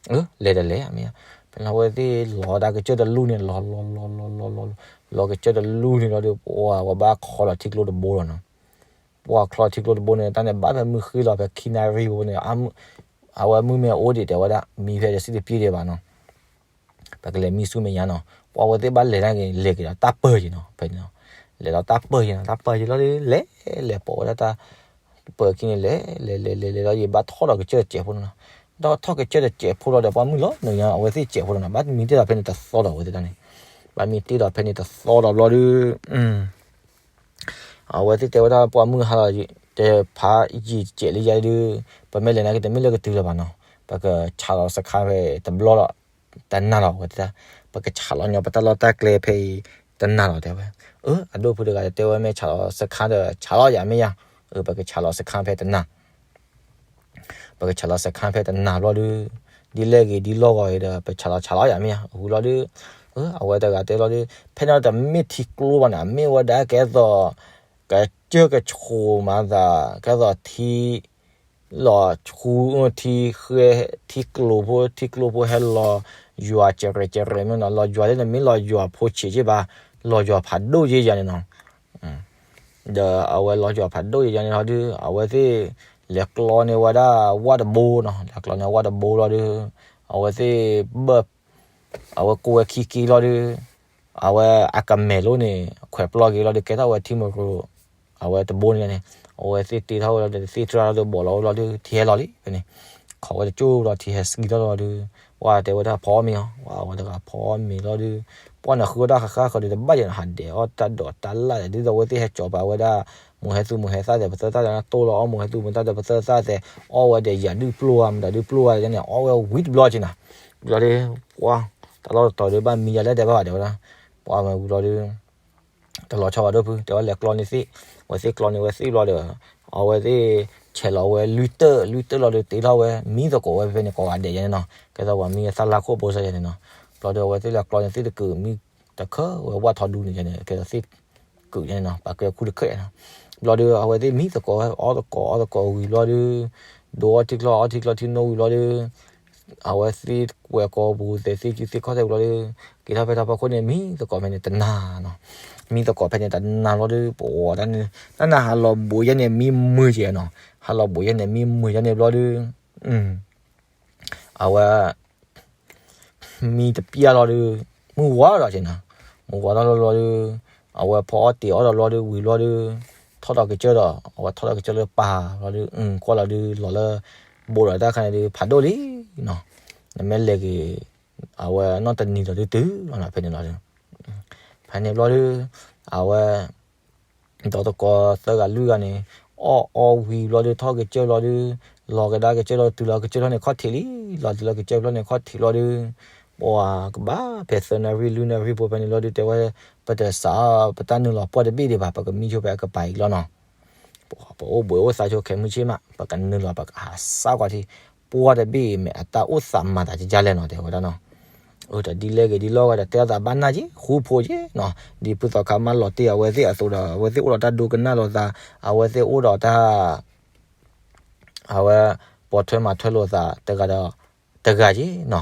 အၢ လဲၤတလဲၤမ့ၢ်, ဖဲန့ၣ်အဝဲသ့ၣ်လီၤဒၣ်ကစၢၢ်တလူၢ်န့ၣ် လီၤလီၤလီၤလီၤလီၤလီၤ လီၤကစၢၢ်တလူၢ်န့ၣ်လီၤဒီး ပှၤဝဲဘၣ်ခီလီၤထံကျိတဘိလီၤနီၤ. ပှၤခီလီၤထံကျိတဘိန့ၣ် တၢ်န့ၣ်ဘၣ်ဖဲမုၢ်ဃ့လီၤ ဖဲခံနၣ်ရံၣ်ဘိန့ၣ် အဝဲမုၢ်မ့ၢ်အိၣ်ဒံး တဲဝဲဒၣ် မံဖဲဒီးစံၣ်တပျံၤဒံးဘၣ်နီၤ. ပကလဲၤမံဆူမဲာ်ညါနီၤ. ပှၤဝဲသ့ၣ်ဘၣ်လဲၤန့ၣ်က့ၤ လဲၤက့ၤဒီးတၢ်ပၢၢ်က့ၤနီၤ ဖဲန့ၣ်နီၤ. လဲၤဒီးတၢ်ပၢၢ်က့ၤနီၤ တၢ်ပၢၢ်က့ၤလီၤဒီး လဲၤလဲၤပိာ်ဝဲဒၣ်တၢ်ပၢၢ်ခံန့ၣ် လဲၤလဲၤလဲၤလဲၤလဲၤလီၤ ယဘၣ်ထီၣ်ဒီးကစၢၢ်တစဲးဖိနီၤ. ဒီးထီၣ်ကစၢၢ်တစဲးဖိလီၤဒီး ပှၤမုၢ်လီၤနုာ်ညါ အဝဲသ့ၣ်စဲးဖိလီၤနီၤ. ဘၣ်မံတ့ၢ်ဒီးဖဲန့ၣ်တသီဒီးဝဲသ့ၣ်တၢ်န့ၣ်, ဘၣ်မံတ့ၢ်ဒီးဖဲန့ၣ်တသီဒီးဘျီဒီး အဝဲသ့ၣ်တဲဝဲဒၣ် ပှၤမုၢ်ဟါလီၤ တဖးယံာ်တစဲးလံယါဒီး ပမ့ၢ်လဲၤနာ်က့ တမ့ၢ်လၢကတုၤလၢၤဘၣ်နီၤ. ပကဆးလီၤစခါဖဲတဘျီလီၤ တနၤလီၤ ဝဲတဲဒၣ်. ပကဆးလီၤညီပတၢ်လီၢ်တၢ်ကျဲဖဲအံၤတနၤလီၤ တဲဝဲ. အၢ အဒိၣ်ဖုတဂၤတဲဝဲ မ့ၢ်ဆးလီၤစခါဒီး ဆးလီၤယၤမ့ၢ်ယါ. အၢ ပကဆးလီၤစခါဖဲတနၤ ပကဆးလီၤစခါဖဲတနၤဘျီဒီး ဒ်လဲၣ်ဂ့ၤဒ်လီၢ်ဂီၤဂ့ၤဒီး ပဆးလီၤဆးလီၤယၤမ့ၢ်ယါ. ဝံၤလီၤဒီး အဝဲတဂၤတဲလီၤဒီး ဖဲန့ၣ်တမ့ၢ်ထံကျိဘၣ်န့ၣ် အမ့ၢ်ဝဲဒၣ်ကဲသိး ကစၢၢ်ကဆိးမၤသး ကဲသိးထံ လီၤဆူ ထံဃဲ ထံကျိဖိ ထံကျိဖိဟဲလီၤယွၤစဲးရဲးစဲးရဲးမ့ၢ်နီၤ. လီၤယွၤလၢနမ့ၢ်လီၤယွၤဖိဆံးက့ဘၣ် လီၤယွၤဖးဒိၣ်ယဲယၤန့ၣ်နီၤ. ဒီးအဝဲလီၤယွၤဖးဒိၣ်ယဲယၤန့ၣ်လီၤဒီး အဝဲသ့ၣ်လဲၤကျီန့ၢ်ဝဲဒၣ်ဝၣ်တဘိနီၤ. လဲၤကျီန့ၢ်ဝၣ်တဘိလီၤဒီး အဝဲသ့ၣ်ဘၣ် အဝဲကိးဝဲခံက့လီၤဒီး အဝဲအကမဲာ်လိန့ၣ် ခွဲးပျီက့ၤလီၤဒီး ကဲထီၣ်ဝဲထံမရိၤ အဝဲတဘိန့ၣ်န့ၣ် အဝဲသ့ၣ်တ့ထီၣ်ဝဲလီၤဒီး သ့ၣ်တြၢ်လီၤဒီး ဘီးလီၤဝဲလီၤဒီး ထံဟဲလီၤလံ ဖဲန့ၣ် ခိးဝဲတကၠိၢ်လီၤ ထံဟဲစံၣ်ထီၣ်လီၤဒီး ပှၤတဲဝဲဒၣ်ဖီအီၣ်မ့ၤအီၤ ပှၤဝဲတဂၤဖီအီၣ်မ့ၤလီၤဒီး ပှၤန့ၣ်ဃုဝဲဒၣ်ဃၣ်ဃၣ်ဃၢၤဒီး တဘၣ်ယဲၢ်နီၤ ဟးဒဲးအီၣ်တၢ်ဒိးတၢ်လၣ်ဒီး ဒ်သိးအဝဲသ့ၣ်ဟဲကၠီၤပာ်ဝဲဒၣ် မိၢ်ဟဲသူၣ်မိၢ်ဟဲသၣ်သဲး ပသၢသၣ်ဒီး တိၢ်လီၤအီၣ်မိၢ်ဟဲသူၣ်မိၢ်သၣ်သဲး ပသၢသၣ်သဲး အီၣ်ဝဲဒီးယၤဒုၣ်ပျိၢ်ဧါ မတၤဒုၣ်ပျိၢ်ဧါန့ၣ် အီၣ်ဝဲဝံၤတဘျီက့ၤနီၤ. ဘျီဒီး ပှၤ တၢ်လီၢ်တတီၤဒီးဘၣ်မံယၤလဲၣ် တဲဘၣ်ဝဲတဲဝဲဒၣ် ပှၤဝဲဝံၤလီၤဒီး တလီၤဆီဘၣ်ဒိၣ်ဖု တဲဝဲလဲၤကျီန့ၢ်သ့ၣ် အဝဲသ့ၣ်ကျီန့ၢ်ဝဲသ့ၣ်ဘျီဒီး အဝဲသ့ၣ်ဆဲးလီၤဝဲလွံၢ်တၢၢ် လွံၢ်တၢၢ်လီၤဒီး တ့ထီၣ်ဝဲမံသကိးဝဲဖဲန့ၣ် ကိးဂၤဒဲးယဲန့ၣ်နီၤ ကဲသိးပှၤမံသၣ်လါခိၣ်ဘိစၢ်ယဲန့ၣ်နီၤ. ဘျီဒီး အဝဲသ့ၣ်လဲၤကျီန့ၢ်သ့ၣ်တကုာ် မံတခၢဝဲဝၣ်ထီဒူန့ၣ်ယဲန့ၣ် ကဲသိးသ့ၣ်ကုာ်ယဲန့ၣ်နီၤ ပှၤကဲခူတခၢၣ်နီၤ. ဘျီဒီး အဝဲသ့ၣ်မံသကိးဝဲ အီၣ်သကိး အီၣ်သကိးဝံၤဘျီဒီး ဒိးအီၣ်ထံကျိ အီထံကျိထံနိဝံၤဘျီဒီး အဝဲသ့ၣ်ကွဲးကိာ်ပူၤသဲးသ့ၣ်ကံသ့ၣ်ခီၣ်သဲးဘျီဒီး က့ၤထီၣ်ဖဲထီၣ်ဖီခိၣ်န့ၣ် မံသကိးဖဲန့ၣ်တနၤနီၤ. မံသကိးဖဲန့ၣ်တနၤဘျီဒီး ပှၤတၢ်န့ၣ် တၢ်နၤဟးလီၤဘိးယဲန့ၣ် မံမုာ်က့ၤနီၤ. ဟးလီၤဘိးယဲန့ၣ် မံမုာ်ယဲန့ၣ်ဘျီဒီး အဝဲ မံတပျၢ်လီၤဒီး မုၢ်ဝါထီၣ်က့ၤနီၤ. မုၢ်ဝါထီၣ်လီၤဘျီဒီး အဝဲဖီအီၣ်တ့ၤအီၣ်ဒီးဘျီဒီး ဝံၤဘျီဒီး ထီၣ်ဒီးကစၢၢ်ဒီး အဝဲထီၣ်ဒီးကစၢၢ်လၢပၢ်ဘျီဒီး ကွၢ်လီၤဒီး လီၤလၢ ဘိးဒီးတၢ်ခါန့ၣ်ဒီး ဖးဒိၣ်လံနီၤ. နမ့ၢ်လဲၤက့ၤ အဝဲနီၢ်တနံၤဒီးဒုးတုၤလီၤနီၤ ဖဲန့ၣ်လီၤဒီး ဖဲန့ၣ်ဘျီဒီး အဝဲ ဒီးသကိးသၢဂၤလွံၢ်ဂၤန့ၣ် အီၣ်အီဝံၤဘျီဒီး ထီၣ်ကစၢၢ်ဘျီဒီး လီၤကဒါကစၢၢ်လီၤ တုၤလီၤကစၢၢ်ဖျၢၣ်န့ၣ်ခီၣ်ထံးလံ, လီၤတုၤလီၤကစၢၢ်ဖျၢၣ်န့ၣ်ခီၣ်ထံးလီၤဒီး ပှၤကဘၣ်ဖဲသၢနၣ်ရံၣ်လွံၢ်နၣ်ရံၣ်ဖိဖဲန့ၣ်လီၤဒီး တဲဝဲ ပတစး ပတၢ်နုာ်လီၤပှၢ်တဘ့ၣ်ဒံးဘၣ် ပကမံဆိဖဲအကပၤအံၤလီၤနီၤ. ပအိၣ်ဘှံးအိၣ်သါဆိခဲမုၢ်ဆ့ၣ်မး ပကနုာ်လီၤပကဟးစၢ်ကွၢ်ထံ ပှၢ်တဘ့ၣ်အံၤမ့ၢ်အတၢ်အိၣ်သးမၤသးကကၢ်လဲၣ်နီၤ တဲဝဲဒၣ်နီၤ. အၢတဒ်လဲၣ်ဂ့ၤဒ်လဲၣ်ဂ့ၤဒီး တဲအသးဘၣ်နၢ်က့ၤ ဃူဖိက့ၤနီၤ ဒ်ဖုသီခါမၢလီၤတ့ၢ်အဝဲသ့ၣ်အသိးဒီး အဝဲသ့ၣ်အိၣ်ဒီးတၢ်ဒိကနၣ်လိာ်သး အဝဲသ့ၣ်အိၣ်ဒီးတၢ် အဝဲ ပိာ်ထွဲမၤထွဲလိာ်သးတဂၤဒီးတဂၤက့ၤနီၤ.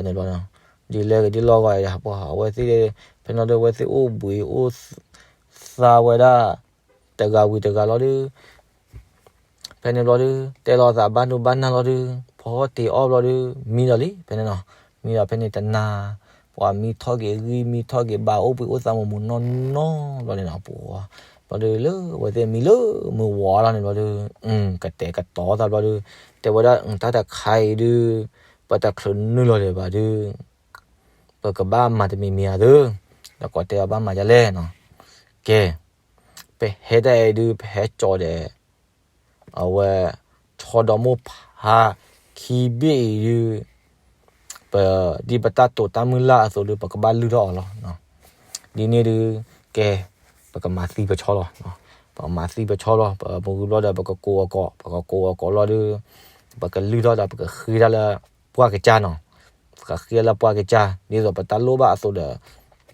န့ၣ်ဘျီ ဒ်လဲၣ်ဂ့ၤဒ်လဲၣ်ဂ့ၤဒီး အဝဲသ့ၣ် ဖဲန့ၣ်ဒီး အဝဲသ့ၣ်အိၣ်ဘှံးအိၣ်သါဝဲဒၣ် တဂၤဝံၤတဂၤလီၤဒီး ဖဲန့ၣ်ဘျီဒီး တဲလိာ်သးဘၣ်ဒိဘၣ်နၢ်လီၤဒီး ဖီတ့ၢ်အီၣ်ဘျီဒီး မံဒီးလံ ဖဲန့ၣ်နီၤ. မံဒီးဖဲန့ၣ်တနၤ ပ အီၣ်မံထီၣ်က့ၤ ဂံၢ်မံထီၣ်က့ၤ ဘၣ်အိၣ်ဘှံးအိၣ်သါ မူးမူးနီၢ်နီၢ်ဘျီန့ၣ်နီၤ ပှၤ ဘျီဒီးလၢအဝဲသ့ၣ်မံလၢမုၢ်ဝီၤလီၤန့ၣ်ဘျီဒီး ကတဲာ်ကတီၤသးဘျီဒီး တဲဝဲဒၣ် တၢ်တခါအံၤဒုး ပတချုးနုာ်လီၤဒံးဘၣ်ဒုး ပကဘၣ်မၤတမံၤမံၤဧါသု, ဒီးကိးတဲအီၤဘၣ်မၤဒ်လဲၣ်နီၤ, ကဲ, ပဟဲတၢ်အံၤဒုး ပဟဲကၠီၤဒီး အဝဲ ဆီဒီမိၢ်ဖးခံဘ့ၣ်အံၤဒုး ပ ဒ်ပတၢ်တိာ်တၢ်မုၢ်လၢ်အသိးဒုး ပကဘၣ်လုၢ်ထီၣ်အီၤလီၤ. ဒ်န့ၣ်ဒုး ကဲ, ပကမၤသံပဆီလီၤ. ပကမၤသံပဆီလီၤ, ပမ့ၢ်ဝံၤဘျီဒီး ပကကိးအကိး, ပကကိးအကိးလီၤဒုး ပကလုၢ်ထီၣ်ဒီး ပကဃ့တၢ်လၢပှၢ်ကစၢ်နီၤ, ပကဃ့တၢ်လၢပှၢ်ကစၢ် ဒ်သိးပတၢ်လိၣ်ဘၣ်အသိးဒီး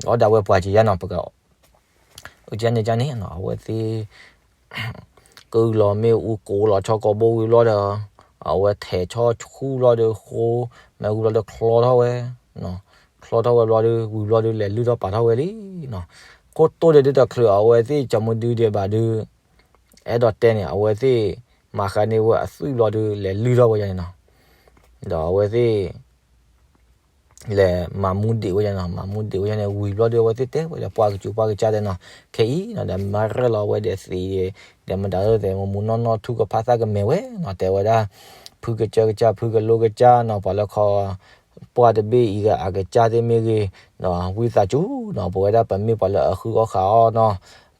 အီၣ်ဒၣ်ဝဲပှၤကယါနီၤ, ပက ကန့ၣ်ကန့ၣ်နီၤ အဝဲသ့ၣ် ကုၢ်လီၤမ့ၣ်အူ ကိးလီၤဆီကိးဘိဝံၤဘျီဒီး အဝဲထဲးဆီဆူၣ်ဘျီဒီးဃိ မ့ၢ်ဝံၤဘျီဒီးချီထီၣ်ဝဲ, ချီထီၣ်ဝဲဘျီဒီး ဝံၤဘျီဒီး လဲၤလုၢ်ထီၣ်ပာ်ထီၣ်ဝဲလံနီၤ, ခိၣ်တိၢ်ဒဲးဒုးတချုးအဝဲသ့ၣ် ကၠီမူဒုဒဲးဘၣ်ဒုး အဲၣ်ဒိးတဲန့ၣ် အဝဲသ့ၣ် မၤဃါန့ၢ်ဝဲအသွံၣ်ဘျီဒီး လဲၤလုၢ်ထီၣ်ဝဲယါန့ၣ်နီၤ, ဒီးအဝဲသ့ၣ် လဲၤမၤမူဒံးဝဲယါနီၤ, မၤမူဒံးဝဲယါန့ၣ် ဝံၤဘျီဒီး အဝဲသ့ၣ်တဲဝဲဒီး ပှၢ်ကစူၤပှၢ်ကစၢ်တဲနီၤ, ခဲအံၤနီၤ ဒီးမၤရဲၣ်လီၤဝဲဒီးသ့ၣ် ဒီးမတၤဒ်သိး မူးမူးနီၢ်နီၢ် ထူကဖၣ်သၣ်ကမဲာ်ဝဲနီၤ, တဲဝဲဒၣ် ဖုကစၢၢ်ကစၢ် ဖုကလိကစၢ်နီၤ, ပှၤလၢခီ ပှၢ်တဘ့ၣ်အံၤဂ့ၤ အကစၢ်သ့ၣ်မ့ၢ်ဂ့ၤ, ဝံသးစူၤနီၤ ပဝဲဒၣ်ပမ့ၢ်ပှၤလၢအဃုအီၣ်ဃုအီနီၤ,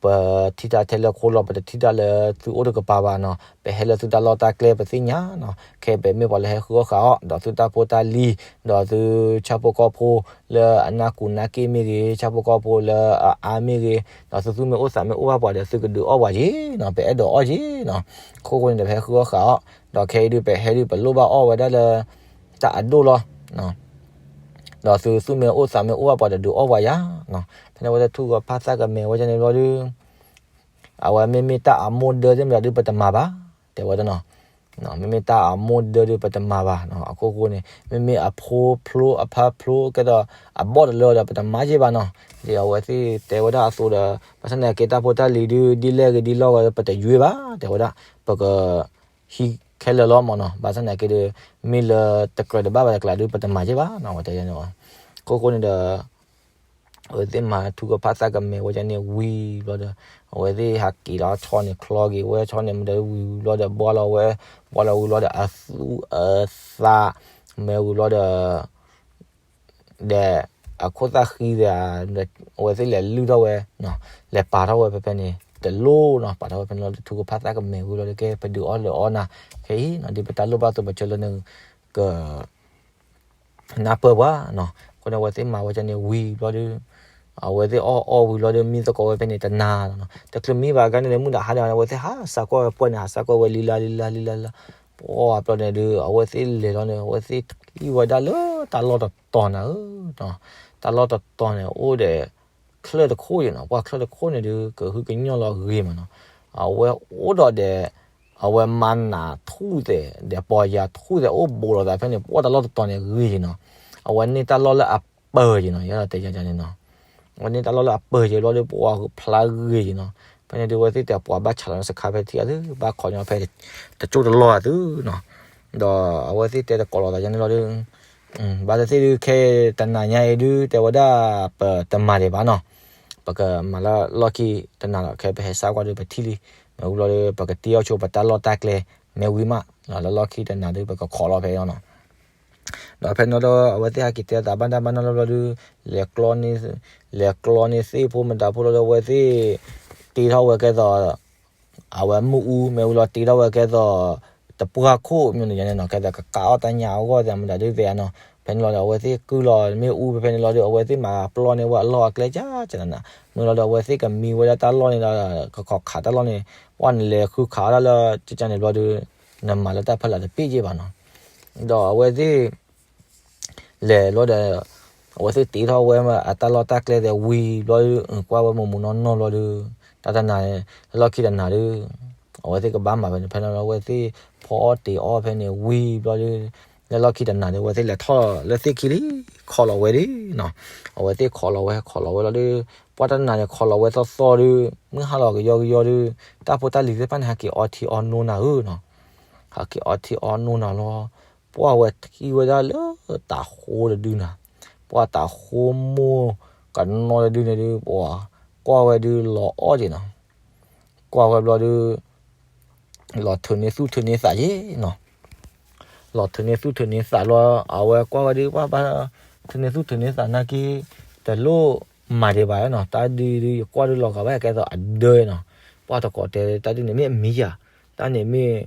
ပထံၣ်တၢ်ထဲလၢခိလီၤ ပတထံၣ်တၢ်လၢသုအိၣ်တကပၤဘၣ်နီၤ, ပဟဲလၢသုတၢ်လီၢ်တၢ်ကျဲပသ့ၣ်ညါနီၤ, ခဲအံၤပမ့ၢ်ပှၤလၢဟဲဃုအီၣ်ဃုအီ ဒီးသုတၢ်ဖိတၢ်လံၤ ဒီးသုဆၣ်ဖိကီၢ်ဖိလၢအနၢ်ကူနၢ်က့ၣ်မ့ၢ်ဂ့ၤ, ဆၣ်ဖိကီၢ်ဖိလၢအအါမ့ၢ်ဂ့ၤ, ဒီးသုသူၣ်မ့ၢ်အိၣ်သးမ့ၢ်အိၣ်ဘၣ်ပှၤဒီး သုကဒုးအီၣ်ပှၤက့ၤနီၤ, ပအဲၣ်ဒိးအီၣ်က့ၤနီၤ, အခိၣ်ဃိန့ၣ်ဒီး ပဟဲဃုအီၣ်ဃုအီ, ဒီးခဲအံၤဒုး ပဟဲဒုး ပလိၣ်ဘၣ်အီၣ်ဝဲဒၣ်လၢ တၢ်အဒိၣ်လီၤ ဒီးသုသူၣ်မ့ၢ်အိၣ်သးမ့ၢ်အိၣ်ဘၣ်ပှၤဒီး ဒုးအီၣ်ပှၤယါနီၤ, ဖဲန့ၣ်ဝဲဒၣ်ထူကဖၣ်သၣ်ကမဲာ်ဝဲဒၣ်န့ၣ်ဘျီဒီး အဝဲမ့မ့ၢ်တၢ်အမိၢ်ဒၢသ့ၣ်မတၤဒုး ပတမၤဘၣ်, တဲဝဲဒၣ်နီၤ, မ့မ့ၢ်တၢ်အမိၢ်ဒၢဒုး ပတမၤဘၣ်နီၤ, အခိၣ်ဃိန့ၣ် မ့မ့ၢ်အဖိဖျိအဖါဖျိ ကဲဒီးအဘီၣ်တလၢဒီး ပတမၤက့ၤဘၣ်နီၤ, ဒ်အဝဲသ့ၣ်တဲဝဲဒၣ်အသိးဒီး ဘၣ်ဆၣ်သနာ်က့ တၢ်ဖိတၢ်လံၤဒုး ဒ်လဲၣ်ဂ့ၤဒ်လဲၣ်ဂ့ၤ ပတယွ့ဘၣ် တဲဝဲဒၣ်, ပက ဟံးခဲလၢာ်လီၤမၢ်နီၤ, ဘၣ်ဆၣ်သနာ်က့ဒီး မ့ၢ်လၢတကြၢးတဘၣ်ဘၣ်တကျါဒုး ပတမၤက့ၤဘၣ်နီၤ, ဝဲတဲန့ၣ်, အခိၣ်ဃိန့ၣ်ဒီး အဝဲသ့ၣ်မၤထူကဖၣ်သၣ်ကမဲာ်ဝဲဒၣ်န့ၣ်ဝံၤဘျီဒီး အဝဲသ့ၣ်ဟးက့ၤလီၤဆီန့ၣ်ချီက့ၤဝဲ ဆီန့ၣ်မတၤဒုးဝံၤဘျီဒီး ဘှါလီၤဝဲ, ဘှါလီၤဝံၤဘျီဒီး အသူၣ်အသး မ့ၢ်ဝံၤဘျီဒီး ဒီးအခိၣ်သၣ်ဃံသ့ၣ်ဧါ, အဝဲသ့ၣ်လဲၤလုၢ်ထီၣ်ဝဲ, လဲၤပာ်ထီၣ်ဝဲဖဲဖဲန့ၣ် တလိၣ်နီၤ, ပာ်ထီၣ်ဝဲဖဲန့ၣ်လီၤဒီး ထူကဖၣ်သၣ်ကမဲာ်ဝံၤလီၤဒီး ကဲပဒုးအီၣ်လၢအီၣ်နၤ, ခဲအံၤနီၤ ဒ်ပတၢ်လိၣ်ဘၣ်အသိး ပဆၢလၢနက နၢ်ပၢၢ်ပှၤနီၤ, အဃိန့ၣ်အဝဲသ့ၣ်မၤဝဲဒၣ်န့ၣ်ဝံၤဘျီဒီး အဝဲသ့ၣ်အီၣ်အီၣ်ဝံၤလီၤဒီး မံသကိးဝဲဖဲန့ၣ်တနၤလီၤနီၤ, တချုးမံဘၣ်အဂၤန့ၣ်ဒီး မုၢ်နၤဟါန့ၣ် အဝဲသ့ၣ်ဟးစးကွၢ်ဝဲပှၢ်န့ၣ် ဟးစးကွၢ်ဝဲလံလၢလံလၢလံလၢလၢ, ပှၢ်ဘျီန့ၣ်ဒီး အဝဲသ့ၣ်လဲၤလီၤန့ၣ် အဝဲသ့ၣ်ထံၣ်ဝဲဒၣ်လၢတၢ်လီၢ်တတီၤနၤဧၢ, တၢ်လီၢ်တတီၤန့ၣ် အိၣ်ဒီး ချၢၣ်တခိၣ်ယနီၤ, ပှၢ်ချၢၣ်တခိၣ်န့ၣ်ဒီး ကဟုကညီၢ်လီၤဂ့ၤမးနီၤ, အဝဲအိၣ်ဒီးဒီး အဝဲမၤနးထူၣ်သဲး ဒီးပီၢ်ယၤထူၣ်သဲး အိၣ်ဘူးလိာ်သးဖဲန့ၣ် ပှၢ်တၢ်လီၢ်တတီၤန့ၣ်ဂ့ၤယနီၤ, အဝဲန့ၢ်တၢ်လီၢ်လၢအပၢၢ်ယနီၤ, ယတဲယၤန့ၣ်နီၤ, အဝဲန့ၢ်တၢ်လီၢ်လၢအပၢၢ်ယဘျီဒီး ပှၢ်ဖျါဂ့ၤယနီၤ, ဖဲန့ၣ်ဒီး အဝဲသ့ၣ်တဲပှၤဘၣ်ဆးလီၤန့ၣ်စခါဖဲထံၣ်အသု ဘၣ်ခီညီဖဲ တကၠိၢ်တလီၢ်အသုနီၤ, ဒီးအဝဲသ့ၣ်တဲတကိးလိာ်သးယါန့ၣ်လီၤဒီး ဘၣ်သ့ၣ်သ့ၣ်ဒုး ခဲတနၤညါအံၤဒုး တဲဝဲဒၣ်ပတမၤဒံးဘၣ်နီၤ, ပကမၤလၢလီၢ်ခံတနၤလီၤ, ခဲပဟဲစးကွၢ်ဒီးပထံၣ်လံ, မ့ၢ်ဝံၤလီၤဒီး ပကတ့အီၣ်ဆိပတၢ်လီၢ်တၢ်ကျဲ, မ့ၢ်ဝံၤမး လၢလီၢ်ခံတနၤဒုး ပကခိးလီၤဖဲအံၤနီၤ, ဒီးဖဲန့ၣ်လီၤဒီး အဝဲသ့ၣ်ဟဲက့ၤတဲသးဘၣ်တၢ်ဘၣ်နီၤလီၤဘျီဒီး လဲၤကျီန့ၢ် လဲၤကျီန့ၢ်သ့ၣ်ဖိမတၤဖိလီၤဒီး အဝဲသ့ၣ်တ့ထီၣ်ဝဲကဲသိး အဝဲမ့ၣ်အူ မ့ၢ်ဝံၤလီၤတ့ထီၣ်ဝဲကဲသိး တပှၢ်ခိၣ်မ့ၢ်န့ၣ်န့ၣ်နီၤ, ကဲသိးကကးအီၣ်တၢ်ညၣ်အဂီၢ်သ့ၣ်မတၤဒုးသ့ၣ်ဧါနီၤ, ဖဲန့ၣ်လီၤဒီး အဝဲသ့ၣ်ကုၢ်လီၤမ့ၣ်အူဖဲဖဲန့ၣ်လီၤဒီး အဝဲသ့ၣ်မၤပျီန့ၢ်ဝဲအလီၢ်အကျဲကၢကၢနၤ, မ့ၢ်လီၤဒီး အဝဲသ့ၣ်ကမံဝဲဒၣ်တၢ်လီၢ်န့ၣ်ဒီး ကခိးခးတၢ်လီၢ်န့ၣ်, ပှၢ်နလဲၤဃုခးအီၣ်တၢ်လၢကၢကၢန့ၣ်ဘျီဒီး နမၤလၢတၢ်ဖီလာ်တပ့ၢ်က့ဘၣ်နီၤ, ဒီးအဝဲသ့ၣ် လဲၤလီၤဒီး အဝဲသ့ၣ်တ့ထီၣ်ဝဲအတၢ်လီၢ်တၢ်ကျဲသ့ၣ်ဝံၤဘျီဒီး ကွၢ်ဝဲမုၢ်မုၢ်နီၢ်နီၢ်ဘျီဒီး တၢ်တနၤ လၢလီၢ်ခံတနၤဒီး အဝဲသ့ၣ်ကဘၣ်မၤဖဲန့ၣ် ဖဲန့ၣ်လီၤဒီး အဝဲသ့ၣ်ဖီအီၣ်တ့ၤအီၣ်ဖဲန့ၣ်ဝံၤဘျီဒီး လၢလီၢ်ခံတနၤဒီး အဝဲသ့ၣ်လဲၤထီၣ်လၢသ့ၣ်ခံလံ, ခိးလီၤဝဲဒၣ်နီၤ, အဝဲသ့ၣ်ခိးလီၤဝဲ ခိးလီၤဝဲလီၤဒီး ပှၢ်တၢ်တနၤန့ၣ် ခိးလီၤဝဲသီသီဒီး မုၢ်ဟါလီၤကယီကယီဒီး တၢ်ဖိတၢ်လံၤသ့ၣ်တဖၣ်န့ၣ် ဟးက့ၤအီထံအီနိနၤဧၢနီၤ, ဟးက့ၤအီထံအီနိနၤလီၤ, ပှၢ်ဝဲထံၣ်ဝဲဒၣ်လၢတၤဟိတဒုနၤ, ပှၤတၢ်ဃိမိၢ်ကနီတဒုန့ၣ်ဒုး ပှၤကွၢ်ဝဲဒုးလီၤအီၣ်က့ၤနီၤ. ကွၢ်ဝဲဘျီဒုး လီၤထုးန့ၢ်သူၣ်ထုးန့ၢ်သးက့ၤနီၤ. လီၤထုးန့ၢ်သူၣ်ထုးန့ၢ်သးလီၤ အဝဲကွၢ်ဝဲဒုး ပှၤဘၣ်ထုးန့ၢ်သူၣ်ထုးန့ၢ်သးနာ်က့ တလိၣ်မၤဒံးဘၣ်နီၤ. တၢ်ဒုဒုး ယကွၢ်ဒုးလီၤဂာ်ဘၣ်ကဲသိးအဒၢနီၤ. ပှၤတကိးတဲ တၢ်ဒုန့ၣ်မ့ၢ်အမံၤယၤ, တၢ်န့ၣ်မ့ၢ်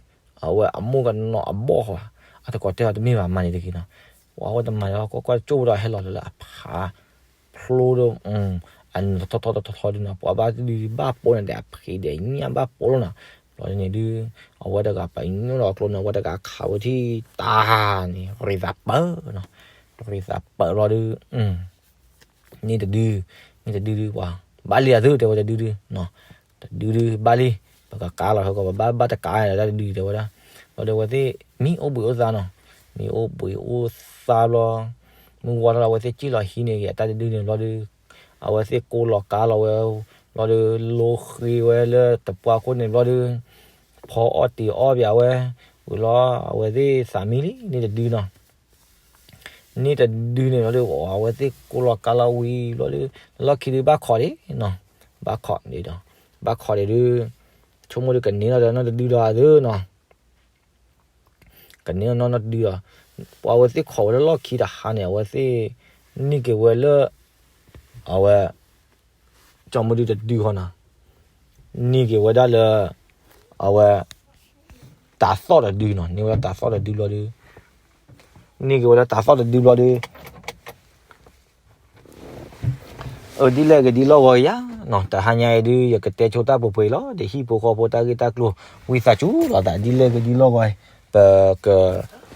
အဝဲအမိၢ်ကနီအဘီၣ်ဃီ, အတကိးတဲအီၤတမ့ၢ်ဘၣ် မၤန့ၣ်တဂ့ၤနီၤ. ပှၤဝဲတမၤလီၤ ကွၢ်ကွၢ်ကၠိၣ်ဒီးဟဲလီၤလၢအဖး ဖျိဒီး အနထီထီတထီထီဒုနီၤ. ပှၤဘၣ်ဒုးဘၣ်ပိာ်န့ၣ်ဒီး အဖံးဒီးညၣ်ဘၣ်ပိာ်လီၤနီၤ. ဘျီန့ၣ်ဒုး အဝဲတဂၤပညိၣ်လီၤအကျိန့ၣ် အဝဲတဂၤခးဝဲထံၣ်တၢ်န့ၣ် ရ့သးပၢၢ်နီၤ. ရ့သးပၢၢ်ဘျီဒုး န့ၢ်တဒု, န့ၢ်တဒုဒုပှၤ ဘၣ်လံအသု တဲဝဲတဒုဒုနီၤ. တဒုဒုဘၣ်လံ, ပကကါလီၤဟဲကီး ပဘၣ်ဘၣ်တကါဒီးတၢ်တဒုတဲဝဲဒၣ်. ဘျီဒီးအဝဲသ့ၣ်မံအိၣ်ဘှံးအိၣ်သါနီၤ. မံအိၣ်ဘှံးအိၣ်သါဘျီ မုၢ်ဝါထီၣ်လီၤ အဝဲသ့ၣ်စံၣ်လီၤဟံးန့ၢ်က့ၤအတၢ်တဒုန့ၣ်ဘျီဒုး အဝဲသ့ၣ်ကိးလီၤကါလီၤဝဲ ဘျီဒီး လိဃ့ဝဲလၢတပှၢ်ခိၣ်န့ၣ်ဘျီဒီး ဖီအီၣ်တ့ၤအီၣ်ဘၣ်ဝဲ ဝံၤလီၤ အဝဲသ့ၣ်သးမံလံ န့ၢ်တဒုနီၤ. န့ၢ်တဒုန့ၣ်လီၤဒီး အဝဲသ့ၣ်ကိးလီၤကါလီၤဝံၤဘျီဒီး လီၢ်ခံဒုးဘၣ်ခိးဒံးနီၤ. ဘၣ်ခိးဒံးဒီး ဘၣ်ခိးဒံးဒုး ဆိကမိၣ်ဒုးကန့ၢ်လီၤဒီးနီၢ်တဒုဒီးအသုနီၤ. ကန့ၢ်လီၤနီၢ်နီၢ်တဒုဒီး ပှၤအဝဲသ့ၣ်ခိးဝဲလၢလီၢ်ခံတဟါန့ၣ် အဝဲသ့ၣ်န့ၢ်က့ၤဝဲလၢ အဝဲ ကၠီမုၢ်ဒုတဒုဃီနီၤ. န့ၢ်က့ၤဝဲဒၣ်လၢ အဝဲ တၤသီၣ်တဒုနီၤ. န့ၢ်ဝဲဒၣ်တၤသီၣ်တဒုဘျီဒီး န့ၢ်က့ၤဝဲဒၣ်တၤသီၣ်တဒုဘျီဒီး အၢ ဒ်လဲၣ်ဂ့ၤဒ်လဲၣ်ဂ့ၤယါနီၤ. တဟါညါအံၤဒုး ယကတဲဆိတၢ်ပှဲၤပှဲၤအံၤလီၤ. ဒီးဟံၣ်ဖိဃီဖိတၢ်ဂ့ၢ်တၢ်ကျိၤ ဝံသးစူၤလိာ်သး ဒ်လဲၣ်ဂ့ၤဒ်လဲၣ်ဂ့ၤ ပက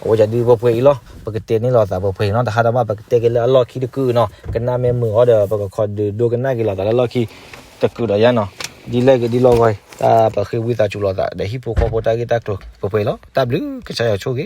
အဝဲဒၣ်ဒုးပှဲၤပှဲၤအံၤလီၤ. ပကတဲန့ၢ်လိာ်သးပှဲၤပှဲၤအံၤနီၤ. တဟါတမး ပကတဲက့ၤလၢအလီၢ်ခံတကုာ်နီၤ. ကနၣ်မ့ၢ်မုာ်အီၤဒီး ပကခီဒုးဒိကနၣ်က့ၤလိာ်သးလၢလီၢ်ခံတကုာ်ဒီးယါနီၤ. ဒ်လဲၣ်ဂ့ၤဒ်လဲၣ်ဂ့ၤ တၢ်ပဃ့ဝံသးစူၤလိာ်သး ဒီးဟံၣ်ဖိဃီဖိတၢ်ဂ့ၢ်တၢ်ကျိၤပှဲၤပှဲၤအံၤလီၤ. တၢ်ဘျုးကစၢ်ယွၤဆိၣ်ဂ့ၤ